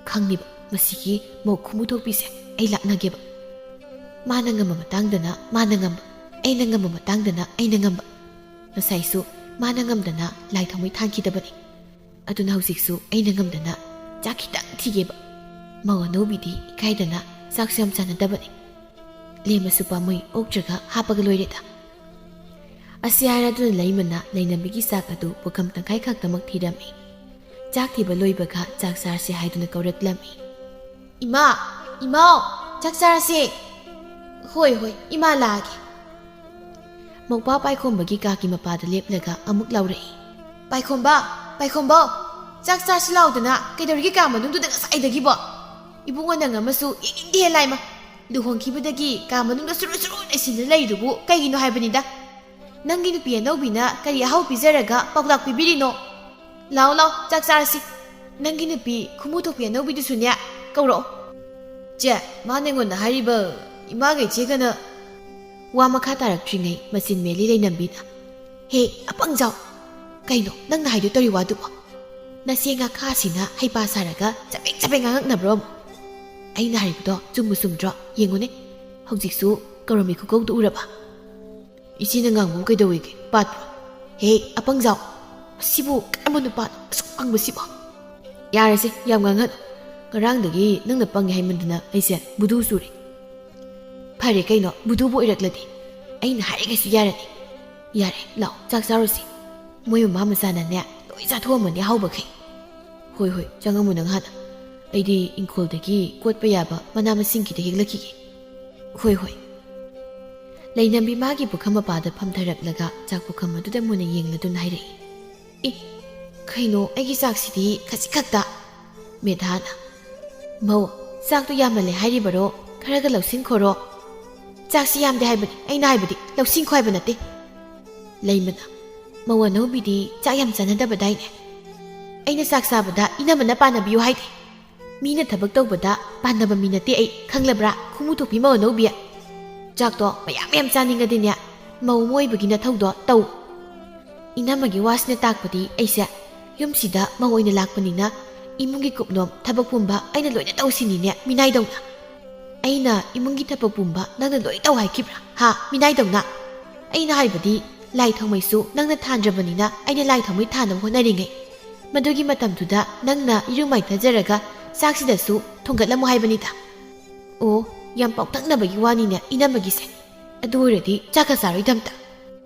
ꯈꯪꯂꯤꯕ ꯃꯁꯤꯒꯤ ꯃꯧ ꯈꯨꯃꯨ ꯊꯣꯛꯄꯤꯁꯦ ꯑꯩ ꯂꯥꯛꯅꯒꯦꯕ꯫ ꯃꯥꯅ ꯉꯝꯕ ꯃꯇꯥꯡꯗꯅ ꯃꯥꯅ ꯉꯝꯕ, ꯑꯩꯅ ꯉꯝꯕ ꯃꯇꯥꯡꯗꯅ ꯑꯩꯅ ꯉꯝꯕ꯫ ꯉꯁꯥꯏꯁꯨ ꯃꯥꯅ ꯉꯝꯗꯅ ꯂꯥꯏ ꯊꯥꯎꯃꯩ ꯊꯥꯟꯈꯤꯗꯕꯅꯤ꯫ ꯑꯗꯨꯅ ꯍꯧꯖꯤꯛꯁꯨ ꯑꯩꯅ ꯉꯝꯗꯅ ꯆꯥꯛ ꯈꯤꯇꯪ ꯊꯤꯒꯦꯕ꯫ ꯃꯧ ꯑꯅꯧꯕꯤꯗꯤ ꯏꯀꯥꯏꯗꯅ ꯆꯥꯛꯁꯨ ꯌꯥꯝ ꯆꯥꯅꯗꯕꯅꯤ꯫ ꯂꯦꯝꯃꯁꯨ ꯄꯥꯝꯃꯨꯏ, ꯑꯣꯛꯇ꯭ꯔꯒ ꯍꯥꯞꯄꯒ ꯂꯣꯏꯔꯦꯗ꯫ ꯑꯁꯤ ꯍꯥꯏꯔꯗꯨꯅ ꯂꯩꯃꯅ ꯂꯩꯅꯝꯕꯤꯒꯤ ꯆꯥꯛ ꯑꯗꯨ ꯄꯨꯈꯝ ꯇꯪꯈꯥꯏ ꯈꯛꯇꯃꯛ ꯊꯤꯔꯝꯃꯤ꯫ ꯆꯥꯛ ꯊꯤꯕ ꯂꯣꯏꯕꯒ ꯆꯥꯛ ꯆꯥꯔꯁꯤ ꯍꯥꯏꯗꯨꯅ ꯀꯧꯔꯛꯂꯝꯃꯤ꯫ "ꯏꯃꯥ, ꯏꯃꯥꯎ, ꯆꯥꯛ ꯆꯥꯔꯁꯦ꯫" "ꯍꯣꯏ, ꯍꯣꯏ, ꯏꯃꯥ ꯂꯥꯛꯑꯒꯦ꯫" ꯃꯧꯄꯥ ꯄꯥꯏꯈꯣꯝꯕꯒꯤ ꯀꯥꯒꯤ ꯃꯄꯥꯗ ꯂꯦꯞꯂꯒ ꯑꯃꯨꯛ ꯂꯥꯎꯔꯛꯏ꯫ "ꯄꯥꯏꯈꯣꯝꯕ, ꯄꯥꯏꯈꯣꯝꯕ, ꯆꯥꯛ ꯆꯥꯁꯤ ꯂꯥꯎꯗꯅ ꯀꯩꯗꯧꯔꯤꯒꯦ ꯀꯥ ꯃꯅꯨꯡꯗꯨꯗ ꯉꯁꯥꯏꯗꯒꯤꯕꯣ? ꯏꯕꯨꯡꯉꯣ ꯅꯪ ꯑꯃꯁꯨ ꯌꯦꯡꯅꯤꯡꯗꯦ ꯂꯥꯏꯃ꯫ ꯂꯨꯍꯣꯡꯈꯤꯕꯗꯒꯤ ꯀꯥ ꯃꯅꯨꯡꯗ ꯁꯨꯔꯨ ꯁꯨꯔꯨ ꯂꯩꯁꯤꯟꯗꯨꯅ ꯂꯩꯔꯤꯗꯨꯕꯨ ꯀꯩꯒꯤꯅꯣ ꯍꯥꯏꯕꯅꯤꯗ꯫ ꯅꯪꯒꯤ ꯅꯨꯄꯤ ꯑꯅꯧꯕꯤꯅ ꯀꯔꯤ ꯑꯍꯥꯎ ꯄꯤꯖꯔꯒ ꯄꯥꯎꯇꯥꯛ ꯄꯤꯕꯤꯔꯤꯅꯣ? ꯂꯥꯎ, ꯂꯥꯎ, ꯆꯥꯛ ꯆꯥꯔꯁꯤ꯫ ꯅꯪꯒꯤ ꯅꯨꯄꯤ ꯈꯨꯃꯨ ꯊꯣꯛꯄꯤ ꯑꯅꯧꯕꯤꯗꯨꯁꯨꯅꯦ ꯀꯧꯔꯛꯑꯣ꯫" "ꯆꯦ, ꯃꯥꯅ ꯑꯩꯉꯣꯟꯗ ꯍꯥꯏꯔꯤꯕ ꯏꯃꯥꯒ ꯏꯆꯦꯒꯅ꯫" ꯋꯥ ꯃꯈꯥ ꯇꯥꯔꯛꯇ꯭ꯔꯤꯉꯩ ꯃꯆꯤꯟ ꯃꯦꯜꯂꯤ ꯂꯩꯅꯝꯕꯤꯅ꯫ "ꯍꯦ, ꯑꯄꯪꯖꯥꯎ! ꯀꯩꯅꯣ ꯅꯪꯅ ꯍꯥꯏꯗꯣꯏ ꯇꯧꯔꯤ ꯋꯥꯗꯨꯕꯣ? ꯅꯆꯦ ꯉꯥꯈꯥꯁꯤꯅ ꯍꯩꯄꯥ ꯁꯥꯔꯒ ꯆꯕꯦꯡ ꯆꯕꯦꯡ ꯉꯥꯡꯉꯛꯅꯕ꯭ꯔꯣ ꯑꯃꯨꯛ? ꯑꯩꯅ ꯍꯥꯏꯔꯤꯕꯗꯣ ꯆꯨꯝꯕꯨ ꯆꯨꯝꯗ꯭ꯔꯣ? ꯌꯦꯡꯉꯨꯅꯦ, ꯍꯧꯖꯤꯛꯁꯨ ꯀꯧꯔꯝꯃꯤ ꯈꯨꯀꯧꯗꯨ ꯎꯔꯕ?" "ꯏꯆꯦꯅ ꯉꯥꯡꯕꯕꯨ ꯀꯩꯗꯧꯋꯦꯒꯦ? ꯄꯥꯠꯄ꯭ꯔꯣ? ꯍꯦ, ꯑꯄꯪꯖꯥꯎ! ꯃꯁꯤꯕꯨ ꯀꯔꯝꯕ ꯅꯨꯄꯥꯅꯣ ꯑꯁꯨꯛ ꯄꯪꯕꯁꯤꯕꯣ?" "ꯌꯥꯔꯦꯁꯦ, ꯌꯥꯝ ꯉꯥꯡꯍꯟ꯫ ꯉꯔꯥꯡꯗꯒꯤ ꯅꯪꯅ ꯄꯪꯉꯦ ꯍꯥꯏꯃꯟꯗꯅ ꯑꯩꯁꯦ ꯕꯨꯗꯨ ꯆꯨꯔꯦ꯫" "ꯐꯔꯦ ꯀꯩꯅꯣ, ꯕꯨꯗꯨꯕꯨ ꯑꯣꯏꯔꯛꯂꯗꯤ꯫ ꯑꯩꯅ ꯍꯥꯏꯔꯤꯈꯩꯁꯨ ꯌꯥꯔꯅꯤ꯫ ꯌꯥꯔꯦ, ꯂꯥꯛꯑꯣ, ꯆꯥꯛ ꯆꯥꯔꯨꯁꯤ꯫ ꯃꯣꯏ ꯃꯃꯥ ꯃꯆꯥꯅꯅꯦ ꯂꯣꯏ ꯆꯥꯊꯣꯛꯑꯝꯃꯅꯤ ꯑꯍꯥꯎꯕꯈꯩ꯫" "ꯍꯣꯏ, ꯍꯣꯏ, ꯆꯪꯉꯝꯃꯣ ꯅꯪ ꯍꯥꯟꯅ꯫ ꯑꯩꯗꯤ ꯏꯪꯈꯣꯜꯗꯒꯤ ꯀꯣꯠꯄ ꯌꯥꯕ ꯃꯅꯥ ꯃꯁꯤꯡ ꯈꯤꯇ ꯍꯦꯛꯂꯛꯈꯤꯒꯦ꯫" "ꯍꯣꯏ, ꯍꯣꯏ꯫" ꯂꯩꯅꯝꯕꯤ ꯃꯥꯒꯤ ꯄꯨꯈꯝ ꯃꯄꯥꯗ ꯐꯝꯊꯔꯛꯂꯒ ꯆꯥꯛ ꯄꯨꯈꯝ ꯑꯗꯨꯗ ꯃꯨꯟꯅ ꯌꯦꯡꯂꯗꯨꯅ ꯍꯥꯏꯔꯛꯏ, "ꯏ, ꯀꯩꯅꯣ ꯑꯩꯒꯤ ꯆꯥꯛꯁꯤꯗꯤ ꯈꯖꯤꯛ ꯈꯛꯇ?" ꯃꯦꯙꯥꯅ, "ꯃꯧ, ꯆꯥꯛꯇꯣ ꯌꯥꯝꯃꯜꯂꯦ ꯍꯥꯏꯔꯤꯕꯔꯣ? ꯈꯔꯒ ꯂꯧꯁꯤꯟꯈꯣꯔꯣ?" "ꯆꯥꯛꯁꯤ ꯌꯥꯝꯗꯦ ꯍꯥꯏꯕꯅꯤ, ꯑꯩꯅ ꯍꯥꯏꯕꯗꯤ ꯂꯧꯁꯤꯟꯈꯣ ꯍꯥꯏꯕ ꯅꯠꯇꯦ꯫" ꯂꯩꯃꯅ, "ꯃꯧ ꯑꯅꯧꯕꯤꯗꯤ ꯆꯥꯛ ꯌꯥꯝ ꯆꯥꯅꯗꯕꯗꯥꯏꯅꯦ? ꯑꯩꯅ ꯆꯥꯛ ꯆꯥꯕꯗ ꯏꯅꯝꯃꯅ ꯄꯥꯟꯅꯕꯤꯌꯨ ꯍꯥꯏꯗꯦ꯫ ꯃꯤꯅ ꯊꯕꯛ ꯇꯧꯕꯗ ꯄꯥꯟꯅꯕ ꯃꯤ ꯅꯠꯇꯦ ꯑꯩ, ꯈꯪꯂꯕ꯭ꯔꯥ? ꯈꯨꯃꯨ ꯊꯣꯛꯄꯤ ꯃꯧ ꯑꯅꯧꯕꯤ꯫ ꯆꯥꯛꯇꯣ ꯃꯌꯥꯝ ꯃꯌꯥꯝ ꯆꯥꯅꯤꯡꯉꯗꯤꯅꯦ, ꯃꯧ ꯑꯃ ꯑꯣꯏꯕꯒꯤ ꯅꯊꯧꯗꯣ ꯇꯧ꯫ ꯏꯅꯝꯃꯒꯤ ꯋꯥꯁꯤꯅ ꯇꯥꯛꯄꯗꯤ ꯑꯩꯁꯦ ꯌꯨꯝꯁꯤꯗ ꯃꯧ ꯑꯣꯏꯅ ꯂꯥꯛꯄꯅꯤꯅ ꯏꯃꯨꯡꯒꯤ ꯀꯨꯞꯅꯣꯝ ꯊꯕꯛ ꯄꯨꯝꯕ ꯑꯩꯅ ꯂꯣꯏꯅ ꯇꯧꯁꯤꯅꯤꯅꯦ, ꯃꯤꯅꯥꯏꯗꯧꯅ꯫ ꯑꯩꯅ ꯏꯃꯨꯡꯒꯤ ꯊꯕꯛ ꯄꯨꯝꯕ ꯅꯪꯅ ꯂꯣꯏ ꯇꯧ ꯍꯥꯏꯈꯤꯕ꯭ꯔꯥ? ꯍꯥ, ꯃꯤꯅꯥꯏꯗꯧꯅ?" "ꯑꯩꯅ ꯍꯥꯏꯕꯗꯤ ꯂꯥꯏ ꯊꯥꯎꯃꯩꯁꯨ ꯅꯪꯅ ꯊꯥꯟꯗ꯭ꯔꯕꯅꯤꯅ ꯑꯩꯅ ꯂꯥꯏ ꯊꯥꯎꯃꯩ ꯊꯥꯅꯕ ꯍꯣꯠꯅꯔꯤꯉꯩ, ꯃꯗꯨꯒꯤ ꯃꯇꯝꯗꯨꯗ ꯅꯪꯅ ꯏꯔꯨ ꯃꯥꯏꯊꯖꯔꯒ ꯆꯥꯛꯁꯤꯗꯁꯨ ꯊꯣꯡꯒꯠꯂꯝꯃꯨ ꯍꯥꯏꯕꯅꯤꯗ꯫" "ꯑꯣ, ꯌꯥꯝ ꯄꯥꯎꯇꯛꯅꯕꯒꯤ ꯋꯥꯅꯤꯅꯦ ꯏꯅꯝꯃꯒꯤꯁꯦ꯫ ꯑꯗꯨ ꯑꯣꯏꯔꯗꯤ ꯆꯥꯛꯀ ꯆꯥꯔꯣꯏꯗꯝꯇ꯫"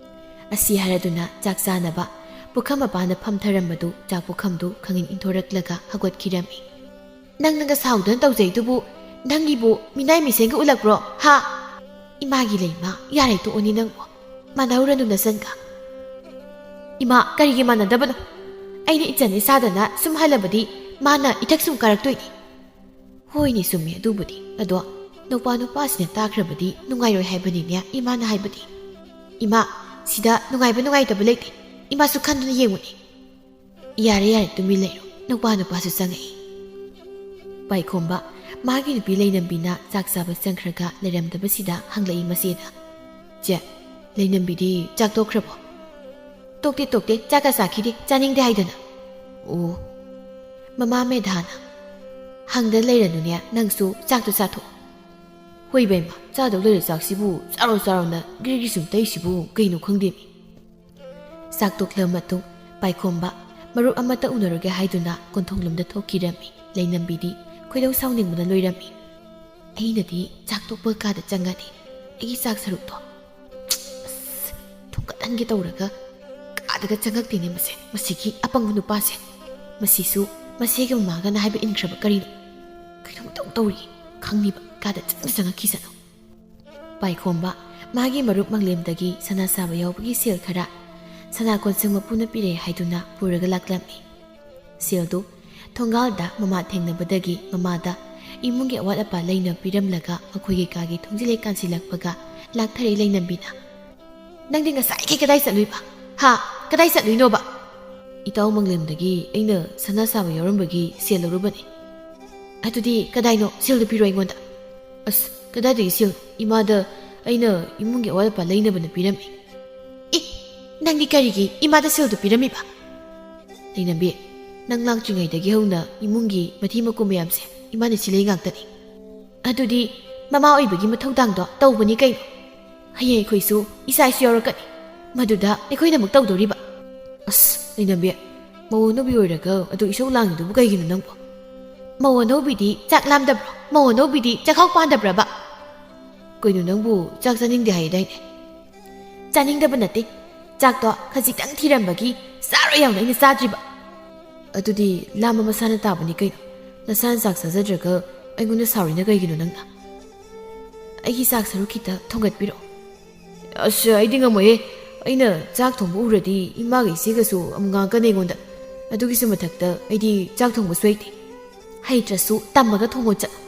ꯑꯁꯤ ꯍꯥꯏꯔꯗꯨꯅ ꯆꯥꯛ ꯆꯥꯅꯕ ꯄꯨꯈꯝ ꯃꯄꯥꯟꯗ ꯐꯝꯊꯔꯝꯕꯗꯨ ꯆꯥꯛ ꯄꯨꯈꯝꯗꯨ ꯈꯪꯏꯟ ꯏꯟꯊꯣꯔꯛꯂꯒ ꯍꯧꯒꯠꯈꯤꯔꯝꯃꯤ꯫ "ꯅꯪꯅꯒ ꯁꯥꯎꯗꯅ ꯇꯧꯖꯩꯗꯨꯕꯨ ꯅꯪꯒꯤꯕꯨ ꯃꯤꯅꯥꯏ ꯃꯤꯁꯦꯟꯒ ꯎꯠꯂꯛꯄ꯭ꯔꯣ, ꯍꯥ?" "ꯏꯃꯥꯒꯤ ꯂꯩꯃ, ꯌꯥꯔꯦ ꯇꯣꯛꯑꯣꯅꯦ ꯅꯪꯕꯨ꯫ ꯃꯥꯟꯅꯔꯨꯔꯅꯨ ꯅꯆꯟꯒ꯫" "ꯏꯃꯥ, ꯀꯔꯤꯒꯤ ꯃꯥꯟꯅꯗꯕꯅꯣ? ꯑꯩꯅ ꯏꯆꯟꯅꯤ ꯁꯥꯗꯅ ꯁꯨꯝ ꯍꯜꯂꯕꯗꯤ ꯃꯥꯅ ꯏꯊꯛ ꯁꯨꯝ ꯀꯥꯔꯛꯇꯣꯏꯅꯤ꯫" "ꯍꯣꯏꯅꯦ, ꯆꯨꯝꯃꯦ ꯑꯗꯨꯕꯨꯗꯤ꯫ ꯑꯗꯣ ꯅꯧꯄꯥ ꯅꯨꯄꯥꯁꯤꯅ ꯇꯥꯈ꯭ꯔꯕꯗꯤ ꯅꯨꯡꯉꯥꯏꯔꯣꯏ ꯍꯥꯏꯕꯅꯤꯅꯦ ꯏꯃꯥꯅ ꯍꯥꯏꯕꯗꯤ꯫" "ꯏꯃꯥ, ꯁꯤꯗ ꯅꯨꯡꯉꯥꯏꯕ ꯅꯨꯡꯉꯥꯏꯇꯕ ꯂꯩꯇꯦ꯫ ꯏꯃꯥꯁꯨ ꯈꯟꯗꯨꯅ ꯌꯦꯡꯉꯨꯅꯦ꯫" "ꯌꯥꯔꯦ, ꯌꯥꯔꯦ, ꯇꯨꯃꯤꯟ ꯂꯩꯔꯣ꯫ ꯅꯧꯄꯥ ꯅꯨꯄꯥꯁꯨ ꯆꯪꯉꯛꯏ꯫" ꯄꯥꯏꯈꯣꯝꯕ, ꯃꯥꯒꯤ ꯅꯨꯄꯤ ꯂꯩꯅꯝꯕꯤꯅ ꯆꯥꯛ ꯆꯥꯕ ꯆꯪꯈ꯭ꯔꯒ ꯂꯩꯔꯝꯗꯕꯁꯤꯗ ꯍꯪꯂꯛꯏ ꯃꯆꯦꯗ, "ꯆꯦ, ꯂꯩꯅꯝꯕꯤꯗꯤ ꯆꯥꯛ ꯇꯣꯛꯈ꯭ꯔꯕꯣ?" "ꯇꯣꯛꯇꯦ, ꯇꯣꯛꯇꯦ, ꯆꯥꯛꯀ ꯆꯥꯈꯤꯗꯦ, ꯆꯥꯅꯤꯡꯗꯦ ꯍꯥꯏꯗꯅ꯫" "ꯑꯣ꯫" ꯃꯃꯥ ꯃꯦꯙꯥꯅ, "ꯍꯪꯗ ꯂꯩꯔꯅꯨꯅꯦ, ꯅꯪꯁꯨ ꯆꯥꯛꯇꯣ ꯆꯥꯊꯣꯛꯑꯣ꯫" "ꯍꯣꯏ ꯕꯦꯝꯃ, ꯆꯥꯗꯧ ꯂꯩꯔ ꯆꯥꯛꯁꯤꯕꯨ ꯆꯥꯔꯣ ꯆꯥꯔꯣꯅ ꯒ꯭ꯔꯤꯒꯤ ꯁꯨꯝ ꯇꯩꯁꯤꯕꯨ ꯀꯩꯅꯣ ꯈꯪꯗꯦꯃꯤ꯫" ꯆꯥꯛ ꯇꯣꯛꯂꯕ ꯃꯇꯨꯡ ꯄꯥꯏꯈꯣꯝꯕ ꯃꯔꯨꯞ ꯑꯃꯠꯇ ꯎꯅꯔꯨꯒꯦ ꯍꯥꯏꯗꯨꯅ ꯀꯣꯟꯊꯣꯡꯂꯣꯝꯗ ꯊꯣꯛꯈꯤꯔꯝꯃꯤ꯫ ꯂꯩꯅꯝꯕꯤꯗꯤ ꯈꯣꯏꯗꯧ ꯁꯥꯎꯅꯤꯡꯕꯅ ꯂꯣꯏꯔꯝꯃꯤ꯫ "ꯑꯩꯅꯗꯤ ꯆꯥꯛ ꯇꯣꯛꯄ ꯀꯥꯗ ꯆꯪꯉꯗꯤ ꯑꯩꯒꯤ ꯆꯥꯛ ꯁꯔꯨꯛꯇꯣ, ꯑꯁ, ꯊꯣꯡꯒꯠꯍꯟꯒꯦ ꯇꯧꯔꯒ ꯀꯥꯗꯒ ꯆꯪꯉꯛꯇꯦꯅꯦ ꯃꯁꯦ꯫ ꯃꯁꯤꯒꯤ ꯑꯄꯪꯕ ꯅꯨꯄꯥꯁꯦ꯫ ꯃꯁꯤꯁꯨ ꯃꯆꯦꯒ ꯃꯃꯥꯒꯅ ꯍꯥꯏꯕ ꯏꯟꯈ꯭ꯔꯕ ꯀꯔꯤꯅꯣ? ꯀꯩꯅꯣꯝ ꯏꯇꯧ ꯇꯧꯔꯤ꯫ ꯈꯪꯅꯤꯕ, ꯀꯥꯗ ꯆꯪꯅ ꯆꯪꯉꯛꯈꯤꯁꯅꯨ꯫" ꯄꯥꯏꯈꯣꯝꯕ ꯃꯥꯒꯤ ꯃꯔꯨꯞ ꯃꯪꯂꯦꯝꯗꯒꯤ ꯁꯅꯥ ꯁꯥꯕ ꯌꯥꯎꯕꯒꯤ ꯁꯦꯜ ꯈꯔ ꯁꯅꯥ ꯀꯣꯟꯁꯪ ꯃꯄꯨꯅ ꯄꯤꯔꯛꯑꯦ ꯍꯥꯏꯗꯨꯅ ꯄꯨꯔꯒ ꯂꯥꯛꯂꯝꯃꯤ꯫ ꯁꯦꯜꯗꯨ ꯊꯣꯡꯒꯥꯜꯗ ꯃꯃꯥ ꯊꯦꯡꯅꯕꯗꯒꯤ ꯃꯃꯥꯗ ꯏꯃꯨꯡꯒꯤ ꯑꯋꯥꯠ ꯑꯄꯥ ꯂꯩꯅ ꯄꯤꯔꯝꯂꯒ ꯃꯈꯣꯏꯒꯤ ꯀꯥꯒꯤ ꯊꯣꯡꯖꯤꯜ ꯍꯦꯛ ꯀꯥꯟꯁꯤꯜꯂꯛꯄꯒ ꯂꯥꯛꯊꯔꯛꯏ ꯂꯩꯅꯝꯕꯤꯅ꯫ "ꯅꯪꯗꯤ ꯉꯁꯥꯏꯒꯤ ꯀꯗꯥꯏ ꯆꯠꯂꯨꯏꯕ? ꯍꯥ? ꯀꯗꯥꯏ ꯆꯠꯂꯨꯏꯅꯣꯕ?" "ꯏꯇꯥꯎ ꯃꯪꯂꯦꯝꯗꯒꯤ ꯑꯩꯅ ꯁꯅꯥ ꯁꯥꯕ ꯌꯥꯎꯔꯝꯕꯒꯤ ꯁꯦꯜ ꯂꯧꯔꯨꯕꯅꯤ꯫" "ꯑꯗꯨꯗꯤ ꯀꯗꯥꯏꯅꯣ? ꯁꯦꯜꯗꯨ ꯄꯤꯔꯣ ꯑꯩꯉꯣꯟꯗ꯫" "ꯑꯁ, ꯀꯗꯥꯏꯗꯒꯤ ꯁꯦꯜ? ꯏꯃꯥꯗ ꯑꯩꯅ ꯏꯃꯨꯡꯒꯤ ꯑꯋꯥꯠ ꯑꯄꯥ ꯂꯩꯅꯕꯅ ꯄꯤꯔꯝꯃꯤ꯫" "ꯑꯦ, ꯅꯪꯗꯤ ꯀꯔꯤꯒꯤ ꯏꯃꯥꯗ ꯁꯦꯜꯗꯨ ꯄꯤꯔꯝꯃꯤꯕ?" "ꯂꯩꯅꯝꯕꯤ, ꯅꯪ ꯂꯥꯛꯇ꯭ꯔꯤꯉꯩꯗꯒꯤ ꯍꯧꯅ ꯏꯃꯨꯡꯒꯤ ꯃꯊꯤ ꯃꯀꯨ ꯃꯌꯥꯝꯁꯦ ꯏꯃꯥꯅ ꯁꯤꯜꯂꯤ ꯉꯥꯛꯇꯅꯤ꯫" "ꯑꯗꯨꯗꯤ ꯃꯃꯥ ꯑꯣꯏꯕꯒꯤ ꯃꯊꯧꯗꯥꯡꯗꯣ ꯇꯧꯕꯅꯤ ꯀꯩꯅꯣ꯫ ꯍꯌꯦꯡ ꯑꯩꯈꯣꯏꯁꯨ ꯏꯆꯥ ꯏꯁꯨ ꯌꯥꯎꯔꯛꯀꯅꯤ, ꯃꯗꯨꯗ ꯑꯩꯈꯣꯏꯅ ꯑꯃꯨꯛ ꯇꯧꯗꯣꯔꯤꯕ?" "ꯑꯁ, ꯂꯩꯅꯝꯕꯤ, ꯃꯧ ꯑꯅꯧꯕꯤ ꯑꯣꯏꯔꯒ ꯑꯗꯨ ꯏꯁꯧ ꯂꯥꯡꯉꯤꯗꯨꯕꯨ ꯀꯩꯒꯤꯅꯣ ꯅꯪꯕꯣ?" "ꯃꯧ ꯑꯅꯧꯕꯤꯗꯤ ꯆꯥꯛ ꯂꯥꯝꯗꯕ꯭ꯔꯣ? ꯃꯧ ꯑꯅꯧꯕꯤꯗꯤ ꯆꯥꯛꯈꯥꯎ ꯄꯥꯟꯗꯕ꯭ꯔꯕ?" "ꯀꯩꯅꯣ ꯅꯪꯕꯨ ꯆꯥꯛ ꯆꯥꯅꯤꯡꯗꯦ ꯍꯥꯏꯗꯥꯏꯅꯦ?" "ꯆꯥꯅꯤꯡꯗꯕ ꯅꯠꯇꯦ, ꯆꯥꯛꯇꯣ ꯈꯖꯤꯛꯇꯪ ꯊꯤꯔꯝꯕꯒꯤ ꯆꯥꯔꯣꯏ ꯌꯥꯎꯅ ꯑꯩꯅ ꯆꯥꯗ꯭ꯔꯤꯕ꯫" "ꯑꯗꯨꯗꯤ ꯂꯥꯝꯕ ꯃꯁꯥꯅ ꯇꯥꯕꯅꯤ ꯀꯩꯅꯣ꯫ ꯅꯁꯥꯅ ꯆꯥꯛ ꯆꯥꯖꯗ꯭ꯔꯒ ꯑꯩꯉꯣꯟꯗ ꯁꯥꯎꯔꯤꯅ ꯀꯩꯒꯤꯅꯣ ꯅꯪꯅ?" "ꯑꯩꯒꯤ ꯆꯥꯛ ꯁꯔꯨꯛ ꯈꯤꯇ ꯊꯣꯡꯒꯠꯄꯤꯔꯛꯑꯣ꯫" "ꯑꯁ, ꯑꯩꯗꯤ ꯉꯝꯃꯣꯏꯌꯦ꯫ ꯑꯩꯅ ꯆꯥꯛ ꯊꯣꯡꯕ ꯎꯔꯗꯤ ꯏꯃꯥꯒ ꯏꯆꯦꯒꯁꯨ ꯑꯃꯨꯛ ꯉꯥꯡꯉꯛꯀꯅꯤ ꯑꯩꯉꯣꯟꯗ꯫ ꯑꯗꯨꯒꯤꯁꯨ ꯃꯊꯛꯇ ꯑꯩꯗꯤ ꯆꯥꯛ ꯊꯣꯡꯕꯁꯨ ꯍꯩꯇꯦ꯫" "ꯍꯩꯇ꯭ꯔꯁꯨ ꯇꯝꯃꯒ ꯊꯣꯡꯉꯣ ꯆꯠꯂꯣ꯫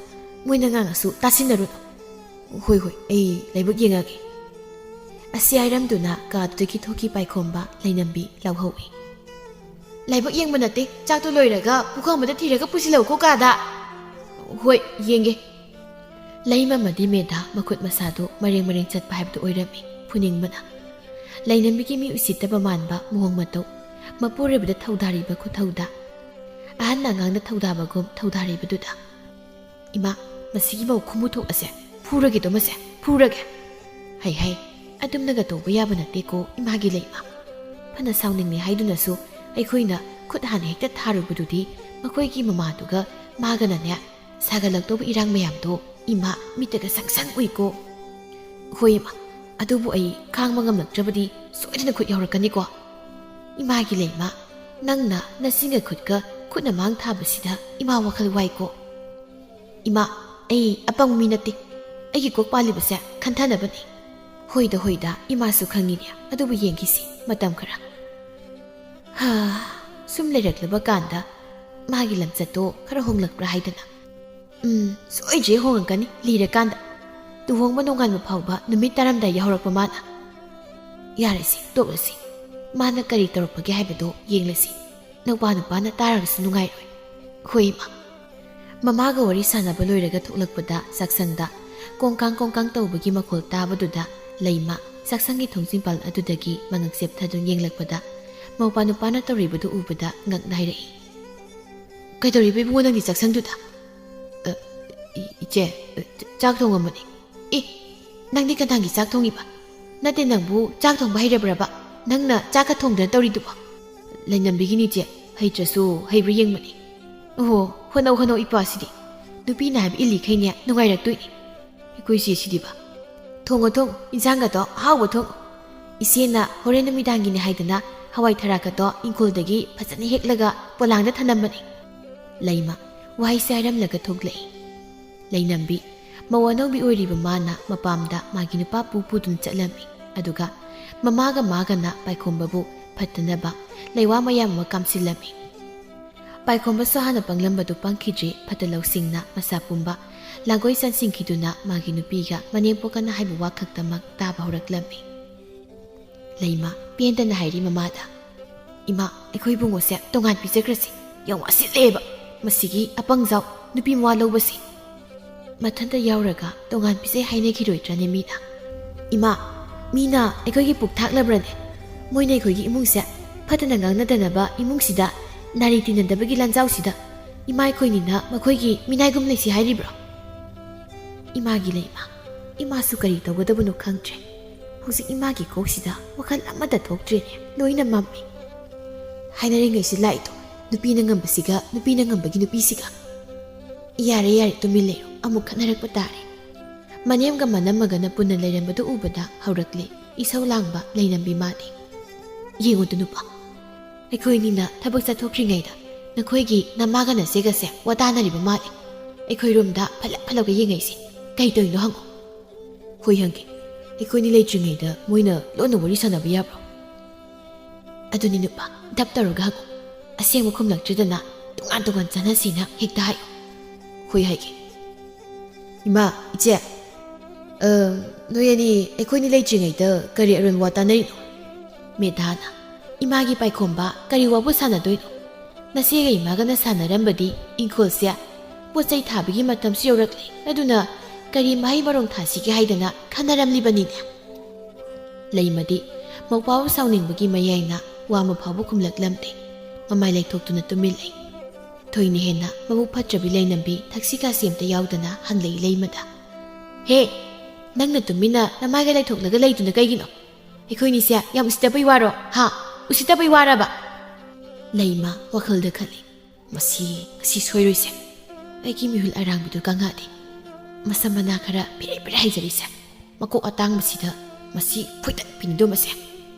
ꯃꯣꯏꯅ ꯉꯥꯡꯉꯁꯨ ꯇꯥꯁꯤꯟꯅꯔꯨꯅꯨ꯫" "ꯍꯣꯏ, ꯍꯣꯏ, ꯑꯩ ꯂꯥꯏꯕꯛ ꯌꯦꯡꯉꯒꯦ꯫" ꯑꯁꯤ ꯍꯥꯏꯔꯝꯗꯨꯅ ꯀꯥꯗꯨꯗꯒꯤ ꯊꯣꯛꯈꯤ ꯄꯥꯏꯈꯣꯝꯕ ꯂꯩꯅꯝꯕꯤ ꯂꯥꯎꯍꯧꯏ꯫ "ꯂꯥꯏꯕꯛ ꯌꯦꯡꯕ ꯅꯠꯇꯦ, ꯆꯥꯛꯇꯣ ꯂꯣꯏꯔꯒ ꯄꯨꯈꯝ ꯑꯃꯗ ꯊꯤꯔꯒ ꯄꯨꯁꯤꯜꯂꯛꯎꯀꯣ ꯀꯥꯗ꯫" "ꯍꯣꯏ, ꯌꯦꯡꯒꯦ꯫" ꯂꯩꯃ ꯑꯃꯗꯤ ꯃꯦꯙꯥ ꯃꯈꯨꯠ ꯃꯁꯥꯗꯨ ꯃꯔꯦꯡ ꯃꯔꯦꯡ ꯆꯠꯄ ꯍꯥꯏꯕꯗꯨ ꯑꯣꯏꯔꯝꯃꯤ ꯐꯨꯅꯤꯡꯕꯅ꯫ ꯂꯩꯅꯝꯕꯤꯒꯤ ꯃꯤ ꯎꯁꯤꯠꯇꯕ ꯃꯥꯟꯕ ꯃꯑꯣꯡ ꯃꯇꯧ, ꯃꯄꯨꯔꯣꯏꯕꯗ ꯊꯧꯗꯥꯔꯤꯕ ꯈꯨꯊꯧꯗꯥ, ꯑꯍꯟ ꯑꯉꯥꯡꯗ ꯊꯧꯗꯥꯕꯒꯨꯝ ꯊꯧꯗꯥꯔꯤꯕꯗꯨꯗ, "ꯏꯃꯥ, ꯃꯁꯤꯒꯤ ꯃꯧ ꯈꯨꯃꯨ ꯊꯣꯛ ꯑꯁꯦ ꯐꯨꯔꯒꯦꯗꯣ ꯃꯁꯦ, ꯐꯨꯔꯒꯦ꯫" "ꯍꯩ ꯍꯩ, ꯑꯗꯨꯝꯅꯒ ꯇꯧꯕ ꯌꯥꯕ ꯅꯠꯇꯦꯀꯣ ꯏꯃꯥꯒꯤ ꯂꯩꯃ꯫ ꯐꯅ ꯁꯥꯎꯅꯤꯡꯂꯦ ꯍꯥꯏꯗꯨꯅꯁꯨ ꯑꯩꯈꯣꯏꯅ ꯈꯨꯠ ꯍꯥꯟꯅ ꯍꯦꯛꯇ ꯊꯥꯔꯨꯕꯗꯨꯗꯤ ꯃꯈꯣꯏꯒꯤ ꯃꯃꯥꯗꯨꯒ ꯃꯥꯒꯅꯅꯦ ꯁꯥꯒꯠꯂꯛꯇꯧꯕ ꯏꯔꯥꯡ ꯃꯌꯥꯝꯗꯣ ꯏꯃꯥ ꯃꯤꯠꯇꯒ ꯁꯪ ꯁꯪ ꯎꯏꯀꯣ꯫" "ꯍꯣꯏ ꯏꯃꯥ, ꯑꯗꯨꯕꯨ ꯑꯩ ꯈꯥꯡꯕ ꯉꯝꯂꯛꯇ꯭ꯔꯕꯗꯤ ꯁꯣꯏꯗꯅ ꯈꯨꯠ ꯌꯥꯎꯔꯛꯀꯅꯤꯀꯣ꯫ ꯏꯃꯥꯒꯤ ꯂꯩꯃ, ꯅꯪꯅ ꯅꯆꯤꯟꯒ ꯈꯨꯠꯀ ꯈꯨꯠꯅ ꯃꯥꯡ ꯊꯥꯕꯁꯤꯗ ꯏꯃꯥ ꯋꯥꯈꯜ ꯋꯥꯏꯀꯣ꯫" "ꯏꯃꯥ, ꯑꯩ ꯑꯄꯪꯕ ꯃꯤ ꯅꯠꯇꯦ꯫ ꯑꯩꯒꯤ ꯀꯣꯛ ꯄꯥꯜꯂꯤꯕꯁꯦ ꯈꯟꯊꯅꯕꯅꯤ꯫" ꯍꯣꯏꯗ ꯍꯣꯏꯗ, ꯏꯃꯥꯁꯨ ꯈꯪꯉꯤꯅꯦ, ꯑꯗꯨꯕꯨ ꯌꯦꯡꯈꯤꯁꯤ ꯃꯇꯝ ꯈꯔ꯫ ꯍꯥ, ꯁꯨꯝ ꯂꯩꯔꯛꯂꯕ ꯀꯥꯟꯗ ꯃꯥꯒꯤ ꯂꯝꯆꯠꯇꯣ ꯈꯔ ꯍꯣꯡꯂꯛꯄ꯭ꯔꯥ ꯍꯥꯏꯗꯅ꯫ ꯎꯝ, ꯁꯣꯏꯗ꯭ꯔꯦ ꯍꯣꯡꯉꯛꯀꯅꯤ ꯂꯤꯔꯀꯥꯟꯗ꯫ ꯂꯨꯍꯣꯡꯕ ꯅꯣꯡꯉꯥꯟꯕ ꯐꯥꯎꯕ ꯅꯨꯃꯤꯠ ꯇꯥꯔꯝꯗꯥꯏ ꯌꯥꯍꯧꯔꯛꯄ ꯃꯥꯅ꯫ ꯌꯥꯔꯦꯁꯦ, ꯇꯣꯛꯂꯁꯤ꯫ ꯃꯥꯅ ꯀꯔꯤ ꯇꯧꯔꯛꯄꯒꯦ ꯍꯥꯏꯕꯗꯣ ꯌꯦꯡꯂꯁꯤ꯫ ꯅꯧꯄꯥ ꯅꯨꯄꯥꯅ ꯇꯥꯔꯒꯁꯨ ꯅꯨꯡꯉꯥꯏꯔꯣꯏ꯫ ꯍꯣꯏ ꯏꯃꯥ꯫ ꯃꯃꯥꯒ ꯋꯥꯔꯤ ꯁꯥꯟꯅꯕ ꯂꯣꯏꯔꯒ ꯊꯣꯛꯂꯛꯄꯗ ꯆꯥꯛꯁꯪꯗ ꯀꯣꯡꯀꯥꯡ ꯀꯣꯡꯀꯥꯡ ꯇꯧꯕꯒꯤ ꯃꯈꯣꯜ ꯇꯥꯕꯗꯨꯗ ꯂꯩꯃ ꯆꯥꯛꯁꯪꯒꯤ ꯊꯣꯡꯖꯤꯟꯄꯥꯜ ꯑꯗꯨꯗꯒꯤ ꯃꯉꯛ ꯆꯦꯞꯊꯗꯨꯅ ꯌꯦꯡꯂꯛꯄꯗ ꯃꯧꯄꯥ ꯅꯨꯄꯥꯅ ꯇꯧꯔꯤꯕꯗꯨ ꯎꯕꯗ ꯉꯛꯅ ꯍꯥꯏꯔꯛꯏ꯫ "ꯀꯩꯗꯧꯔꯤꯕ ꯏꯕꯨꯡꯉꯣ ꯅꯪꯒꯤ ꯆꯥꯛꯁꯪꯗꯨꯗ?" "ꯑ, ꯏ-, ꯏꯆꯦ, ꯑ, ꯆ-, ꯆꯥꯛ ꯊꯣꯡꯉꯝꯕꯅꯤ꯫" "ꯑꯦ, ꯅꯪꯗꯤ ꯀꯅꯥꯒꯤ ꯆꯥꯛ ꯊꯣꯡꯉꯤꯕ? ꯅꯠꯇꯦ, ꯅꯪꯕꯨ ꯆꯥꯛ ꯊꯣꯡꯕ ꯍꯩꯔꯕ꯭ꯔꯕ? ꯅꯪꯅ ꯆꯥꯛꯀ ꯊꯣꯡꯗꯅ ꯇꯧꯔꯤꯗꯨꯕꯣ?" "ꯂꯩꯅꯝꯕꯤꯒꯤꯅꯤ ꯏꯆꯦ, ꯍꯩꯇ꯭ꯔꯁꯨ ꯍꯩꯕ꯭ꯔꯥ ꯌꯦꯡꯕꯅꯤ꯫" "ꯑꯣꯍꯣ, ꯍꯣꯠꯅꯧ ꯍꯣꯠꯅꯧ ꯏꯄ꯭ꯋꯥꯁꯤꯗꯤ꯫ ꯅꯨꯄꯤꯅ ꯍꯥꯏꯕ ꯏꯜꯂꯤꯈꯩꯅꯦ ꯅꯨꯡꯉꯥꯏꯔꯛꯇꯣꯏꯅꯤ꯫ ꯑꯩꯈꯣꯏ ꯏꯆꯦꯁꯤꯗꯤꯕ꯫ ꯊꯣꯡꯉꯣ ꯊꯣꯡꯉꯣ, ꯏꯟꯁꯥꯡꯒꯗꯣ ꯑꯍꯥꯎꯕ ꯊꯣꯡꯉꯣ꯫ ꯏꯆꯦꯅ ꯍꯣꯔꯦꯟ ꯅꯨꯃꯤꯗꯥꯡꯒꯤꯅꯦ ꯍꯥꯏꯗꯅ ꯍꯋꯥꯏ ꯊꯔꯥꯛꯀꯗꯣ ꯏꯪꯈꯣꯜꯗꯒꯤ ꯐꯖꯅ ꯍꯦꯛꯂꯒ ꯄꯣꯂꯥꯡꯗ ꯊꯅꯝꯕꯅꯤ꯫" ꯂꯩꯃ ꯋꯥꯍꯩꯁꯦ ꯍꯥꯏꯔꯝꯂꯒ ꯊꯣꯛꯂꯛꯏ꯫ ꯂꯩꯅꯝꯕꯤ, ꯃꯧ ꯑꯅꯧꯕꯤ ꯑꯣꯏꯔꯤꯕ ꯃꯥꯅ ꯃꯄꯥꯝꯗ ꯃꯥꯒꯤ ꯅꯨꯄꯥ ꯄꯨ ꯄꯨꯗꯨꯅ ꯆꯠꯂꯝꯃꯤ꯫ ꯑꯗꯨꯒ ꯃꯃꯥꯒ ꯃꯥꯒꯅ ꯄꯥꯏꯈꯣꯝꯕꯕꯨ ꯐꯠꯇꯅꯕ ꯂꯩꯋꯥ ꯃꯌꯥꯝ ꯑꯃ ꯀꯥꯝꯁꯤꯜꯂꯝꯃꯤ꯫ ꯄꯥꯏꯈꯣꯝꯕꯁꯨ ꯍꯥꯟꯅ ꯄꯪꯂꯝꯕꯗꯨ ꯄꯪꯈꯤꯗ꯭ꯔꯤ꯫ ꯐꯠꯇ ꯂꯧꯁꯤꯡꯅ ꯃꯁꯥ ꯄꯨꯝꯕ ꯂꯥꯡꯒꯣꯏ ꯆꯟꯁꯤꯟꯈꯤꯗꯨꯅ ꯃꯥꯒꯤ ꯅꯨꯄꯤꯒ ꯃꯅꯦꯝꯄꯣꯛꯀꯅ ꯍꯥꯏꯕ ꯋꯥ ꯈꯛꯇꯃꯛ ꯇꯥꯕ ꯍꯧꯔꯛꯂꯝꯃꯤ꯫ ꯂꯩꯃ ꯄꯦꯟꯗꯅ ꯍꯥꯏꯔꯤ ꯃꯃꯥꯗ, "ꯏꯃꯥ, ꯑꯩꯈꯣꯏ ꯏꯕꯨꯡꯉꯣꯁꯦ ꯇꯣꯉꯥꯟ ꯄꯤꯖꯈ꯭ꯔꯁꯤ꯫ ꯌꯥꯝ ꯋꯥꯁꯤꯜꯂꯛꯑꯦꯕ ꯃꯁꯤꯒꯤ ꯑꯄꯪꯖꯥꯎ ꯅꯨꯄꯤ ꯃꯋꯥ ꯂꯧꯕꯁꯦ꯫ ꯃꯊꯟꯇ ꯌꯥꯎꯔꯒ ꯇꯣꯉꯥꯟ ꯄꯤꯖꯩ ꯍꯥꯏꯅꯈꯤꯔꯣꯏꯗ꯭ꯔꯅꯦ ꯃꯤꯅ? ꯏꯃꯥ, ꯃꯤꯅ ꯑꯩꯈꯣꯏꯒꯤ ꯄꯨꯛ ꯊꯥꯛꯂꯕ꯭ꯔꯅꯦ? ꯃꯣꯏꯅ ꯑꯩꯈꯣꯏꯒꯤ ꯏꯃꯨꯡꯁꯦ ꯐꯠꯇꯅ ꯉꯥꯡꯅꯗꯅꯕ ꯏꯃꯨꯡꯁꯤꯗ ꯅꯥꯔꯤ ꯇꯤꯟꯅꯗꯕꯒꯤ ꯂꯥꯟꯖꯥꯎꯁꯤꯗ ꯏꯃꯥ ꯑꯩꯈꯣꯏꯅꯤꯅ ꯃꯈꯣꯏꯒꯤ ꯃꯤꯅꯥꯏꯒꯨꯝ ꯂꯩꯁꯤ ꯍꯥꯏꯔꯤꯕ꯭ꯔꯣ?" ꯏꯃꯥꯒꯤ ꯂꯩꯃ, ꯏꯃꯥꯁꯨ ꯀꯔꯤ ꯇꯧꯒꯗꯕꯅꯣ ꯈꯪꯗ꯭ꯔꯦ꯫ ꯍꯧꯖꯤꯛ ꯏꯃꯥꯒꯤ ꯀꯣꯛꯁꯤꯗ ꯋꯥꯈꯜ ꯑꯃꯠꯇ ꯊꯣꯛꯇ꯭ꯔꯦꯅꯦ, ꯂꯣꯏꯅ ꯃꯝꯃꯤ꯫ ꯍꯥꯏꯅꯔꯤꯉꯩꯁꯤ ꯂꯥꯛꯏꯗꯣ, ꯅꯨꯄꯤꯅ ꯉꯝꯕꯁꯤꯒ ꯅꯨꯄꯤꯅ ꯉꯝꯕꯒꯤ ꯅꯨꯄꯤꯁꯤꯒ꯫ ꯌꯥꯔꯦ ꯌꯥꯔꯦ, ꯇꯨꯃꯤꯟ ꯂꯩꯔꯣ, ꯑꯃꯨꯛ ꯈꯠꯅꯔꯛꯄ ꯇꯥꯔꯦ꯫ ꯃꯅꯦꯝꯒ ꯃꯅꯝꯃꯒꯅ ꯄꯨꯟꯅ ꯂꯩꯔꯝꯕꯗꯨ ꯎꯕꯗ ꯍꯧꯔꯛꯂꯦ ꯏꯁꯧ ꯂꯥꯡꯕ ꯂꯩꯅꯝꯕꯤ ꯃꯥꯅꯤ꯫ "ꯌꯦꯡꯉꯨꯗ ꯅꯨꯄꯥ, ꯑꯩꯈꯣꯏꯅꯤꯅ ꯊꯕꯛ ꯆꯠꯊꯣꯛꯈ꯭ꯔꯤꯉꯩꯗ ꯅꯈꯣꯏꯒꯤ ꯅꯃꯥꯒ ꯅꯆꯦꯒꯁꯦ ꯋꯥ ꯇꯥꯅꯔꯤꯕ ꯃꯥꯜꯂꯦ꯫ ꯑꯩꯈꯣꯏꯔꯣꯝꯗ ꯐꯠꯂꯞ ꯐꯠꯂꯞꯀ ꯌꯦꯡꯉꯛꯏꯁꯦ ꯀꯩ ꯇꯧꯔꯤꯅꯣ ꯍꯪꯉꯣ꯫" "ꯍꯣꯏ ꯍꯪꯒꯦ, ꯑꯩꯈꯣꯏꯅꯤ ꯂꯩꯇ꯭ꯔꯤꯉꯩꯗ ꯃꯣꯏꯅ ꯂꯣꯟꯅ ꯋꯥꯔꯤ ꯁꯥꯟꯅꯕ ꯌꯥꯕ꯭ꯔꯣ? ꯑꯗꯨꯅꯤ ꯅꯨꯄꯥ, ꯗꯞ ꯇꯧꯔꯒ ꯍꯪꯉꯨ꯫ ꯑꯁꯦꯡꯕ ꯈꯨꯝꯂꯛꯇ꯭ꯔꯗꯅ ꯇꯣꯉꯥꯟ ꯇꯣꯉꯥꯟ ꯆꯥꯅꯁꯤꯅ ꯍꯦꯛꯇ ꯍꯥꯏꯌꯨ꯫ ꯍꯣꯏ ꯍꯥꯏꯒꯦ꯫ ꯏꯃꯥ, ꯏꯆꯦ, ꯑ, ꯅꯣꯏ ꯑꯅꯤ ꯑꯩꯈꯣꯏꯅꯤ ꯂꯩꯇ꯭ꯔꯤꯉꯩꯗ ꯀꯔꯤ ꯑꯔꯣꯟ ꯋꯥ ꯇꯥꯅꯔꯤꯅꯣ? ꯃꯦꯙꯥꯅ, ꯏꯃꯥꯒꯤ ꯄꯥꯏꯈꯣꯝꯕ, ꯀꯔꯤ ꯋꯥꯕꯨ ꯁꯥꯟꯅꯗꯣꯏꯅꯣ? ꯅꯆꯦꯒ ꯏꯃꯥꯒꯅ ꯁꯥꯟꯅꯔꯝꯕꯗꯤ ꯏꯪꯈꯣꯜꯁꯦ ꯄꯣꯠ ꯆꯩ ꯊꯥꯕꯒꯤ ꯃꯇꯝꯁꯨ ꯌꯧꯔꯛꯂꯦ, ꯑꯗꯨꯅ ꯀꯔꯤ ꯃꯍꯩ ꯃꯔꯣꯡ ꯊꯥꯁꯤꯒꯦ ꯍꯥꯏꯗꯅ ꯈꯟꯅꯔꯝꯂꯤꯕꯅꯤꯅꯦ꯫ ꯂꯩꯃꯗꯤ ꯃꯧꯄꯥꯕꯨ ꯁꯥꯎꯅꯤꯡꯕꯒꯤ ꯃꯌꯥꯏꯅ ꯋꯥ ꯑꯃ ꯐꯥꯎꯕ ꯈꯨꯝꯂꯛꯂꯝꯗꯦ꯫ ꯃꯃꯥꯏ ꯂꯩꯊꯣꯛꯇꯨꯅ ꯇꯨꯃꯤꯟ ꯂꯩ꯫ ꯊꯣꯏꯅ ꯍꯦꯟꯅ ꯃꯕꯨꯛ ꯐꯠꯇ꯭ꯔꯕꯤ ꯂꯩꯅꯝꯕꯤ ꯊꯛꯁꯤ ꯈꯥꯁꯤ ꯑꯝꯇ ꯌꯥꯎꯗꯅ ꯍꯪꯂꯛꯏ ꯂꯩꯃꯗ, "ꯍꯦ, ꯅꯪꯅ ꯇꯨꯃꯤꯟꯅ ꯅꯃꯥꯏꯒ ꯂꯩꯊꯣꯛꯂꯒ ꯂꯩꯗꯨꯅ ꯀꯩꯒꯤꯅꯣ? ꯑꯩꯈꯣꯏꯅꯤꯁꯦ ꯌꯥꯝ ꯎꯁꯤꯠꯇꯕꯩ ꯋꯥꯔꯣ? ꯍꯥ? ꯎꯁꯤꯠꯇꯕꯩ ꯋꯥꯔꯕ?" ꯂꯩꯃ ꯋꯥꯈꯜꯗ ꯈꯜꯂꯤ, "ꯃꯁꯤ ꯉꯁꯤ ꯁꯣꯏꯔꯣꯏꯁꯦ꯫ ꯑꯩꯒꯤ ꯃꯤꯍꯨꯜ ꯑꯔꯥꯡꯕꯤꯗꯨ ꯀꯪꯉꯛꯑꯗꯤ꯫ ꯃꯁꯝ ꯃꯅꯥ ꯈꯔ ꯐꯤꯔꯤ ꯐꯤꯔꯤ ꯍꯩꯖꯔꯤꯁꯦ꯫ ꯃꯀꯣꯛ ꯑꯇꯥꯡꯕꯁꯤꯗ ꯃꯁꯤ ꯐꯣꯏꯗꯠꯄꯤꯅꯤꯗꯣ ꯃꯁꯦ꯫"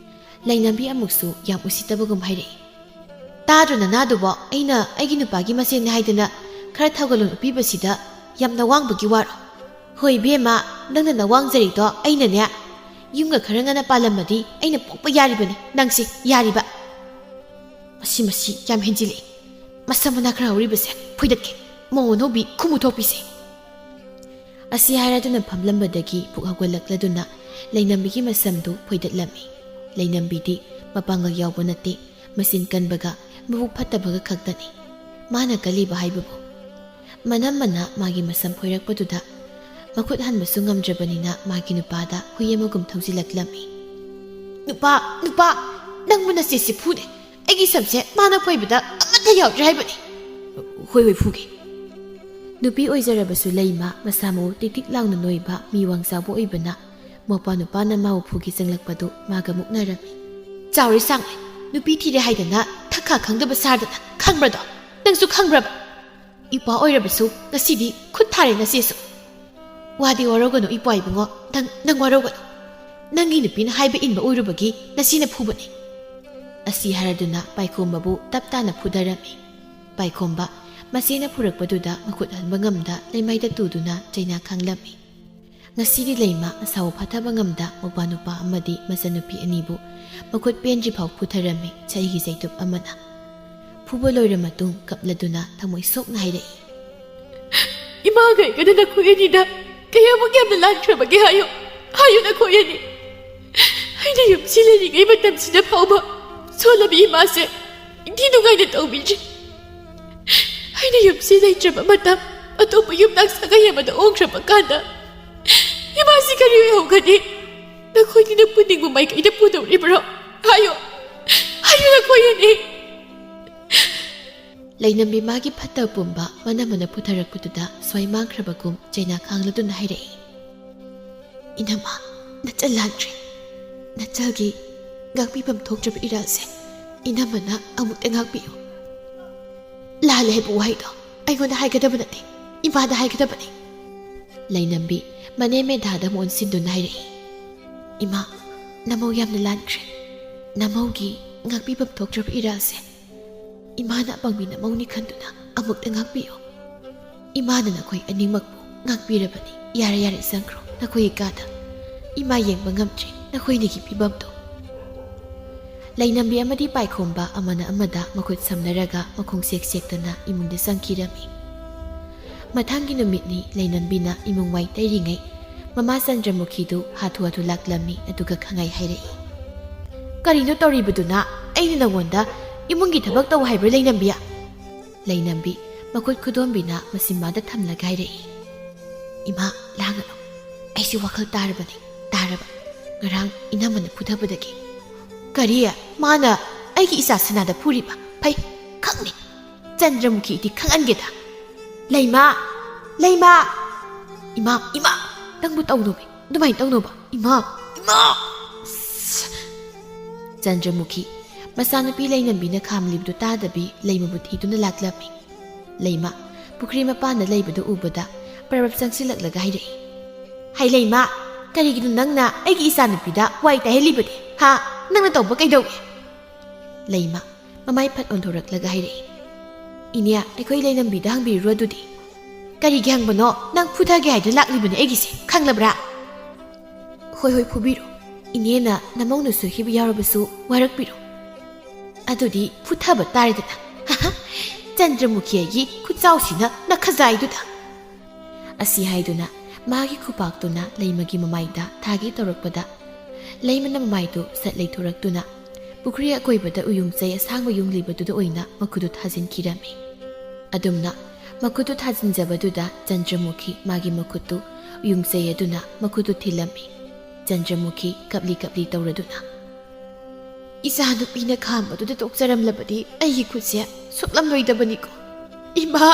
ꯂꯩꯅꯝꯕꯤ ꯑꯃꯨꯛꯁꯨ ꯌꯥꯝ ꯎꯁꯤꯠꯇꯕꯒꯨꯝ ꯍꯥꯏꯔꯛꯏ, "ꯇꯥꯗ꯭ꯔꯣ ꯅꯅꯥꯗꯨꯕꯣ? ꯑꯩꯅ ꯑꯩꯒꯤ ꯅꯨꯄꯥꯒꯤ ꯃꯆꯦꯅꯦ ꯍꯥꯏꯗꯅ ꯈꯔ ꯊꯧꯒꯜꯂꯣꯟ ꯎꯠꯄꯤꯕꯁꯤꯗ ꯌꯥꯝ ꯅꯋꯥꯡꯕꯒꯤ ꯋꯥꯔꯣ? ꯍꯣꯏ ꯏꯕꯦꯝꯃ, ꯅꯪꯅ ꯅꯋꯥꯡꯖꯔꯤꯗꯣ ꯑꯩꯅꯅꯦ꯫ ꯌꯨꯝꯒ ꯈꯔ ꯉꯟꯅ ꯄꯥꯜꯂꯝꯃꯗꯤ ꯑꯩꯅ ꯄꯣꯛꯄ ꯌꯥꯔꯤꯕꯅꯤ ꯅꯪꯁꯦ, ꯌꯥꯔꯤꯕ꯫" "ꯃꯁꯤ, ꯃꯁꯤ ꯌꯥꯝ ꯍꯦꯟꯖꯤꯜꯂꯛꯑꯦ꯫ ꯃꯁꯝ ꯃꯅꯥ ꯈꯔ ꯍꯧꯔꯤꯕꯁꯦ ꯐꯣꯏꯗꯠꯀꯦ꯫ ꯃꯧ ꯑꯅꯧꯕꯤ ꯈꯨꯃꯨ ꯊꯣꯛꯄꯤꯁꯦ꯫" ꯑꯁꯤ ꯍꯥꯏꯔꯗꯨꯅ ꯐꯝꯂꯝꯕꯗꯒꯤ ꯄꯨꯛ ꯍꯧꯒꯠꯂꯛꯂꯗꯨꯅ ꯂꯩꯅꯝꯕꯤꯒꯤ ꯃꯁꯝꯗꯨ ꯐꯣꯏꯗꯠꯂꯝꯃꯤ꯫ ꯂꯩꯅꯝꯕꯤꯗꯤ ꯃꯄꯥꯡꯒꯜ ꯌꯥꯎꯕ ꯅꯠꯇꯦ, ꯃꯆꯤꯟ ꯀꯟꯕꯒ ꯃꯕꯨꯛ ꯐꯠꯇꯕꯒ ꯈꯛꯇꯅꯤ꯫ ꯃꯥꯅ ꯀꯜꯂꯤꯕ ꯍꯥꯏꯕꯕꯨ꯫ ꯃꯅꯝꯃꯅ ꯃꯥꯒꯤ ꯃꯁꯝ ꯐꯣꯏꯔꯛꯄꯗꯨꯗ ꯃꯈꯨꯠ ꯍꯟꯕꯁꯨ ꯉꯝꯗ꯭ꯔꯕꯅꯤꯅ ꯃꯥꯒꯤ ꯅꯨꯄꯥꯗ ꯍꯨꯏ ꯑꯃꯒꯨꯝ ꯊꯧꯖꯤꯜꯂꯛꯂꯝꯃꯤ꯫ "ꯅꯨꯄꯥ, ꯅꯨꯄꯥ, ꯅꯪꯕꯨ ꯅꯆꯦꯁꯤ ꯐꯨꯅꯦ꯫ ꯑꯩꯒꯤ ꯁꯝꯁꯦ ꯃꯥꯅ ꯐꯣꯏꯕꯗ ꯑꯃꯠꯇ ꯌꯥꯎꯗ꯭ꯔꯦ ꯍꯥꯏꯕꯅꯤ꯫" "ꯍꯣꯏ, ꯍꯣꯏ, ꯐꯨꯒꯦ꯫" ꯅꯨꯄꯤ ꯑꯣꯏꯖꯔꯕꯁꯨ ꯂꯩꯃ ꯃꯁꯥ ꯃꯎ ꯇꯤꯛ ꯇꯤꯛ ꯂꯥꯎꯅ ꯅꯣꯏꯕ, ꯃꯤ ꯋꯥꯡ ꯆꯥꯎꯕ ꯑꯣꯏꯕꯅ ꯃꯧꯄꯥ ꯅꯨꯄꯥꯅ ꯃꯥꯕꯨ ꯐꯨꯒꯦ ꯆꯪꯂꯛꯄꯗꯨ ꯃꯥꯒ ꯃꯨꯛꯅꯔꯝꯃꯤ꯫ "ꯆꯥꯎꯔꯦ ꯁꯥꯡꯂꯦ, ꯅꯨꯄꯤ ꯊꯤꯔꯦ ꯍꯥꯏꯗꯅ ꯊꯛꯈꯥ ꯈꯪꯗꯕ ꯁꯥꯗꯅ, ꯈꯪꯕ꯭ꯔꯗꯣ? ꯅꯪꯁꯨ ꯈꯪꯕ꯭ꯔꯕ? ꯏꯄ꯭ꯋꯥ ꯑꯣꯏꯔꯕꯁꯨ ꯉꯁꯤꯗꯤ ꯈꯨꯠ ꯊꯥꯔꯦ ꯅꯆꯦꯁꯨ꯫ ꯋꯥꯗꯤ ꯋꯥꯔꯧꯒꯅꯨ ꯏꯄ꯭ꯋꯥ ꯏꯕꯨꯡꯉꯣ, ꯅꯪ, ꯅꯪ ꯋꯥꯔꯧꯒꯅꯨ꯫ ꯅꯪꯒꯤ ꯅꯨꯄꯤꯅ ꯍꯥꯏꯕ ꯏꯟꯕ ꯑꯣꯏꯔꯨꯕꯒꯤ ꯅꯆꯦꯅ ꯐꯨꯕꯅꯤ꯫" ꯑꯁꯤ ꯍꯥꯏꯔꯗꯨꯅ ꯄꯥꯏꯈꯣꯝꯕꯕꯨ ꯇꯞ ꯇꯥꯅ ꯐꯨꯗꯔꯝꯃꯤ꯫ ꯄꯥꯏꯈꯣꯝꯕ ꯃꯆꯦꯅ ꯐꯨꯔꯛꯄꯗꯨꯗ ꯃꯈꯨꯠ ꯍꯟꯕ ꯉꯝꯗ ꯂꯩꯃꯥꯏꯗ ꯇꯨꯗꯨꯅ ꯆꯩꯅꯥ ꯈꯥꯡꯂꯝꯃꯤ꯫ ꯉꯁꯤꯗꯤ ꯂꯩꯃ ꯑꯁꯥꯎꯕ ꯐꯥꯊꯕ ꯉꯝꯗ ꯃꯧꯄ꯭ꯋꯥ ꯅꯨꯄꯥ ꯑꯃꯗꯤ ꯃꯆꯟꯅꯨꯄꯤ ꯑꯅꯤꯕꯨ ꯃꯈꯨꯠ ꯄꯦꯟꯗ꯭ꯔꯤꯐꯥꯎ ꯐꯨꯊꯔꯝꯃꯤ ꯆꯩꯒꯤ ꯆꯩꯇꯨꯞ ꯑꯃꯅ꯫ ꯐꯨꯕ ꯂꯣꯏꯔ ꯃꯇꯨꯡ ꯀꯞꯂꯗꯨꯅ ꯊꯃꯣꯏ ꯁꯣꯛꯅ ꯍꯥꯏꯔꯛꯏ꯫ "ꯏꯃꯥꯒ ꯑꯩꯒꯅ ꯅꯈꯣꯏ ꯑꯅꯤꯗ ꯀꯌꯥꯃꯨꯛ ꯌꯥꯝꯅ ꯂꯥꯟꯈ꯭ꯔꯕꯒꯦ ꯍꯥꯏꯌꯨ, ꯍꯥꯏꯌꯨ ꯅꯈꯣꯏ ꯑꯅꯤ꯫ ꯑꯩꯅ ꯌꯨꯝꯁꯤ ꯂꯩꯔꯤꯉꯩ ꯃꯇꯝꯁꯤꯗ ꯐꯥꯎꯕ ꯁꯣꯜꯂꯕꯤ ꯏꯃꯥꯁꯦ ꯏꯟꯊꯤ ꯅꯨꯡꯉꯥꯏꯅ ꯇꯧꯕꯤꯗ꯭ꯔꯤ꯫ ꯑꯩꯅ ꯌꯨꯝꯁꯤ ꯂꯩꯇ꯭ꯔꯕ ꯃꯇꯝ ꯑꯇꯣꯞꯄ ꯌꯨꯝꯅꯥꯛ ꯁꯥꯒꯩ ꯑꯃꯗ ꯑꯣꯟꯈ꯭ꯔꯕ ꯀꯥꯟꯗ ꯏꯃꯥꯁꯤ ꯀꯔꯤ ꯑꯣꯏꯍꯧꯒꯅꯤ? ꯅꯈꯣꯏꯅꯤꯅ ꯄꯨꯅꯤꯡꯕ ꯃꯥꯏꯀꯩꯗ ꯄꯨꯗꯧꯔꯤꯕ꯭ꯔꯣ? ꯍꯥꯏꯌꯨ, ꯍꯥꯏꯌꯨ ꯅꯈꯣꯏ ꯑꯅꯤ!" ꯂꯩꯅꯝꯕꯤ ꯃꯥꯒꯤ ꯐꯠꯇ ꯄꯨꯝꯕ ꯃꯅꯝ ꯃꯅꯝ ꯄꯨꯊꯔꯛꯄꯗꯨꯗ ꯁ꯭ꯋꯥꯏ ꯃꯥꯡꯈ꯭ꯔꯕꯒꯨꯝ ꯆꯩꯅꯥ ꯈꯥꯡꯂꯗꯨꯅ ꯍꯥꯏꯔꯛꯏ꯫ "ꯏꯅꯝꯃ, ꯅꯆꯜ ꯂꯥꯟꯈ꯭ꯔꯦ꯫ ꯅꯆꯜꯒꯤ ꯉꯥꯛꯄꯤꯐꯝ ꯊꯣꯛꯇ꯭ꯔꯕ ꯏꯔꯥꯜꯁꯦ ꯏꯅꯝꯃꯅ ꯑꯃꯨꯛꯇ ꯉꯥꯛꯄꯤꯌꯨ꯫ ꯂꯥꯜꯂꯦ ꯍꯥꯏꯕ ꯋꯥꯍꯩꯗꯣ ꯑꯩꯉꯣꯟꯗ ꯍꯥꯏꯒꯗꯕ ꯅꯠꯇꯦ, ꯏꯃꯥꯗ ꯍꯥꯏꯒꯗꯕꯅꯤ꯫" ꯂꯩꯅꯝꯕꯤ ꯃꯅꯦꯝ ꯃꯦꯙꯥꯗ ꯑꯃꯨꯛ ꯑꯣꯟꯁꯤꯟꯗꯨꯅ ꯍꯥꯏꯔꯛꯏ꯫ "ꯏꯃꯥ, ꯅꯃꯧ ꯌꯥꯝꯅ ꯂꯥꯟꯈ꯭ꯔꯦ꯫ ꯅꯃꯧꯒꯤ ꯉꯥꯛꯄꯤꯐꯝ ꯊꯣꯛꯇ꯭ꯔꯕ ꯏꯔꯥꯜꯁꯦ ꯏꯃꯥꯅ ꯑꯄꯪꯕꯤ ꯅꯃꯧꯅꯤ ꯈꯟꯗꯨꯅ ꯑꯃꯨꯛꯇ ꯉꯥꯛꯄꯤꯌꯨ꯫ ꯏꯃꯥꯅ ꯅꯈꯣꯏ ꯑꯅꯤꯃꯛꯄꯨ ꯉꯥꯛꯄꯤꯔꯕꯅꯤ꯫ ꯌꯥꯔꯦ, ꯌꯥꯔꯦ, ꯆꯪꯈ꯭ꯔꯣ ꯅꯈꯣꯏꯒꯤ ꯀꯥꯗ꯫ ꯏꯃꯥ ꯌꯦꯡꯕ ꯉꯝꯗ꯭ꯔꯦ ꯅꯈꯣꯏꯅꯤꯒꯤ ꯐꯤꯕꯝꯗꯣ꯫" ꯂꯩꯅꯝꯕꯤ ꯑꯃꯗꯤ ꯄꯥꯏꯈꯣꯝꯕ ꯑꯃꯅ ꯑꯃꯗ ꯃꯈꯨꯠ ꯁꯝꯅꯔꯒ ꯃꯈꯣꯡ ꯁꯦꯛ ꯁꯦꯛꯇꯅ ꯏꯃꯨꯡꯗ ꯆꯪꯈꯤꯔꯝꯃꯤ꯫ ꯃꯊꯪꯒꯤ ꯅꯨꯃꯤꯠꯅꯤ ꯂꯩꯅꯝꯕꯤꯅ ꯏꯃꯨꯡ ꯋꯥꯏ ꯇꯩꯔꯤꯉꯩ ꯃꯃꯥ ꯆꯟꯗ꯭ꯔꯃꯨꯈꯤꯗꯨ ꯍꯥꯊꯨ ꯍꯥꯊꯨ ꯂꯥꯛꯂꯝꯃꯤ, ꯑꯗꯨꯒ ꯈꯪꯉꯥꯏ ꯍꯥꯏꯔꯛꯏ꯫ "ꯀꯔꯤꯅꯣ ꯇꯧꯔꯤꯕꯗꯨꯅ? ꯑꯩꯅ ꯅꯉꯣꯟꯗ ꯏꯃꯨꯡꯒꯤ ꯊꯕꯛ ꯇꯧ ꯍꯥꯏꯕ꯭ꯔꯥ, ꯂꯩꯅꯝꯕꯤ?" ꯂꯩꯅꯝꯕꯤ ꯃꯈꯨꯠ ꯈꯨꯗꯣꯝꯕꯤꯅ ꯃꯆꯤꯟꯕꯥꯗ ꯊꯝꯂꯒ ꯍꯥꯏꯔꯛꯏ꯫ "ꯏꯃꯥ, ꯂꯥꯡꯒꯅꯨ꯫ ꯑꯩꯁꯨ ꯋꯥꯈꯜ ꯇꯥꯔꯕꯅꯤ, ꯇꯥꯔꯕ꯫ ꯉꯔꯥꯡ ꯏꯅꯝꯃꯅ ꯐꯨꯊꯕꯗꯒꯤ꯫" "ꯀꯔꯤ? ꯃꯥꯅ ꯑꯩꯒꯤ ꯏꯆꯥ ꯁꯅꯥꯗ ꯐꯨꯔꯤꯕ? ꯐꯩ, ꯈꯪꯅꯤ꯫ ꯆꯟꯗ꯭ꯔꯃꯨꯈꯤ ꯏꯗꯤ ꯈꯪꯍꯟꯒꯦꯗ꯫ ꯂꯩꯃꯥ! ꯂꯩꯃꯥ!" "ꯏꯃꯥ, ꯏꯃꯥ! ꯅꯪꯕꯨ ꯇꯧꯅꯨꯃꯤ, ꯑꯗꯨꯃꯥꯏꯅ ꯇꯧꯅꯨꯕ꯫ ꯏꯃꯥ! ꯏꯃꯥ!" ꯆꯟꯗ꯭ꯔꯃꯨꯈꯤ ꯃꯆꯥꯅꯨꯄꯤ ꯂꯩꯅꯝꯕꯤꯅ ꯈꯥꯝꯂꯤꯕꯗꯨ ꯇꯥꯗꯕꯤ ꯂꯩꯃꯕꯨ ꯊꯤꯗꯨꯅ ꯂꯥꯛꯂꯝꯃꯤ꯫ ꯂꯩꯃ ꯄꯨꯈ꯭ꯔꯤ ꯃꯄꯥꯟꯗ ꯂꯩꯕꯗꯨ ꯎꯕꯗ ꯄꯔꯞ ꯆꯪꯁꯤꯜꯂꯛꯂꯒ ꯍꯥꯏꯔꯛꯏ꯫ "ꯍꯩ ꯂꯩꯃ, ꯀꯔꯤꯒꯤꯅꯣ ꯅꯪꯅ ꯑꯩꯒꯤ ꯏꯆꯥꯅꯨꯄꯤꯗ ꯋꯥꯏ ꯇꯩꯍꯜꯂꯤꯕꯗꯤ? ꯍꯥ? ꯅꯪꯅ ꯇꯧꯕ ꯀꯩꯗꯧꯏ?" ꯂꯩꯃ ꯃꯃꯥꯏ ꯐꯠ ꯑꯣꯟꯊꯣꯔꯛꯂꯒ ꯍꯥꯏꯔꯛꯏ꯫ "ꯏꯅꯦ, ꯑꯩꯈꯣꯏ ꯂꯩꯅꯝꯕꯤꯗ ꯍꯪꯕꯤꯔꯨꯔꯣ ꯑꯗꯨꯗꯤ꯫" "ꯀꯔꯤꯒꯤ ꯍꯪꯕꯅꯣ? ꯅꯪ ꯐꯨꯊꯒꯦ ꯍꯥꯏꯗꯨꯅ ꯂꯥꯛꯂꯤꯕꯅꯦ ꯑꯩꯒꯤꯁꯦ, ꯈꯪꯂꯕ꯭ꯔꯥ?" "ꯍꯣꯏ, ꯍꯣꯏ, ꯐꯨꯕꯤꯔꯣ꯫ ꯏꯅꯦꯅ ꯅꯃꯧꯅ ꯁꯣꯏꯈꯤꯕ ꯌꯥꯎꯔꯕꯁꯨ ꯋꯥꯔꯛꯄꯤꯔꯣ꯫ ꯑꯗꯨꯗꯤ ꯐꯨꯊꯕ ꯇꯥꯔꯦꯗꯅ꯫ ꯆꯟꯗ꯭ꯔꯃꯨꯈꯤ ꯑꯩꯒꯤ ꯈꯨꯠꯆꯥꯎꯁꯤꯅ ꯅꯈꯖꯥꯏꯗꯨꯗ!" ꯑꯁꯤ ꯍꯥꯏꯗꯨꯅ ꯃꯥꯒꯤ ꯈꯨꯄꯥꯛꯇꯨꯅ ꯂꯩꯃꯒꯤ ꯃꯃꯥꯏꯗ ꯊꯥꯒꯦ ꯇꯧꯔꯛꯄꯗ, ꯂꯩꯃꯅ ꯃꯃꯥꯏꯗꯨ ꯁꯠ ꯂꯩꯊꯣꯔꯛꯇꯨꯅ ꯄꯨꯈ꯭ꯔꯤ ꯑꯀꯣꯏꯕꯗ ꯎꯌꯨꯡꯆꯩ ꯑꯁꯥꯡꯕ ꯌꯨꯡꯂꯤꯕꯗꯨꯗ ꯑꯣꯏꯅ ꯃꯈꯨꯠꯇꯨ ꯊꯥꯖꯤꯟꯈꯤꯔꯝꯃꯤ꯫ ꯑꯗꯨꯝꯅ ꯃꯈꯨꯠꯇꯨ ꯊꯥꯖꯤꯟꯖꯕꯗꯨꯗ ꯆꯟꯗ꯭ꯔꯃꯨꯈꯤ ꯃꯥꯒꯤ ꯃꯈꯨꯠꯇꯨ ꯎꯌꯨꯡꯆꯩ ꯑꯗꯨꯅ ꯃꯈꯨꯠꯇꯨ ꯊꯤꯜꯂꯝꯃꯤ꯫ ꯆꯟꯗ꯭ꯔꯃꯨꯈꯤ ꯀꯞꯂꯤ ꯀꯞꯂꯤ ꯇꯧꯔꯗꯨꯅ, "ꯏꯆꯥꯅꯨꯄꯤꯅ ꯈꯥꯝꯕꯗꯨꯗ ꯇꯣꯛꯆꯔꯝꯂꯕꯗꯤ ꯑꯩꯒꯤ ꯈꯨꯠꯁꯦ ꯁꯣꯛꯂꯝꯂꯣꯏꯗꯕꯅꯤꯀꯣ꯫ ꯏꯃꯥ!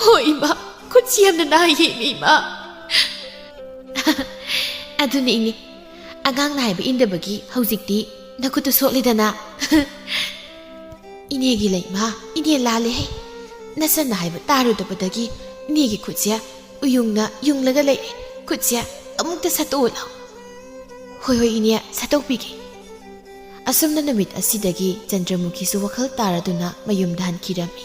ꯍꯣ ꯏꯃꯥ! ꯈꯨꯠꯁꯤ ꯌꯥꯝꯅ ꯅꯥꯏꯌꯦ ꯏꯃꯥ!" "ꯑꯗꯨꯅꯤ ꯏꯅꯦ, ꯑꯉꯥꯡꯅ ꯍꯥꯏꯕ ꯏꯟꯗꯕꯒꯤ ꯍꯧꯖꯤꯛꯇꯤ ꯅꯈꯨꯠꯇꯨ ꯁꯣꯛꯂꯤꯗꯅ꯫" "ꯏꯅꯦꯒꯤ ꯂꯩꯃ, ꯏꯅꯦ ꯂꯥꯜꯂꯦꯍꯦ꯫ ꯅꯆꯟꯅ ꯍꯥꯏꯕ ꯇꯥꯔꯨꯗꯕꯗꯒꯤ ꯏꯅꯦꯒꯤ ꯈꯨꯠꯁꯦ ꯎꯌꯨꯡꯅ ꯌꯨꯡꯂꯒ ꯂꯩꯔꯦ꯫ ꯈꯨꯠꯁꯦ ꯑꯃꯨꯛꯇ ꯁꯠꯇꯣꯛꯎ ꯂꯥꯎ꯫" "ꯍꯣꯏ, ꯍꯣꯏ, ꯏꯅꯦ, ꯁꯠꯇꯣꯛꯄꯤꯒꯦ꯫" ꯑꯁꯨꯝꯅ ꯅꯨꯃꯤꯠ ꯑꯁꯤꯗꯒꯤ ꯆꯟꯗ꯭ꯔꯃꯨꯈꯤꯁꯨ ꯋꯥꯈꯜ ꯇꯥꯔꯗꯨꯅ ꯃꯌꯨꯝꯗ ꯍꯟꯈꯤꯔꯝꯃꯤ꯫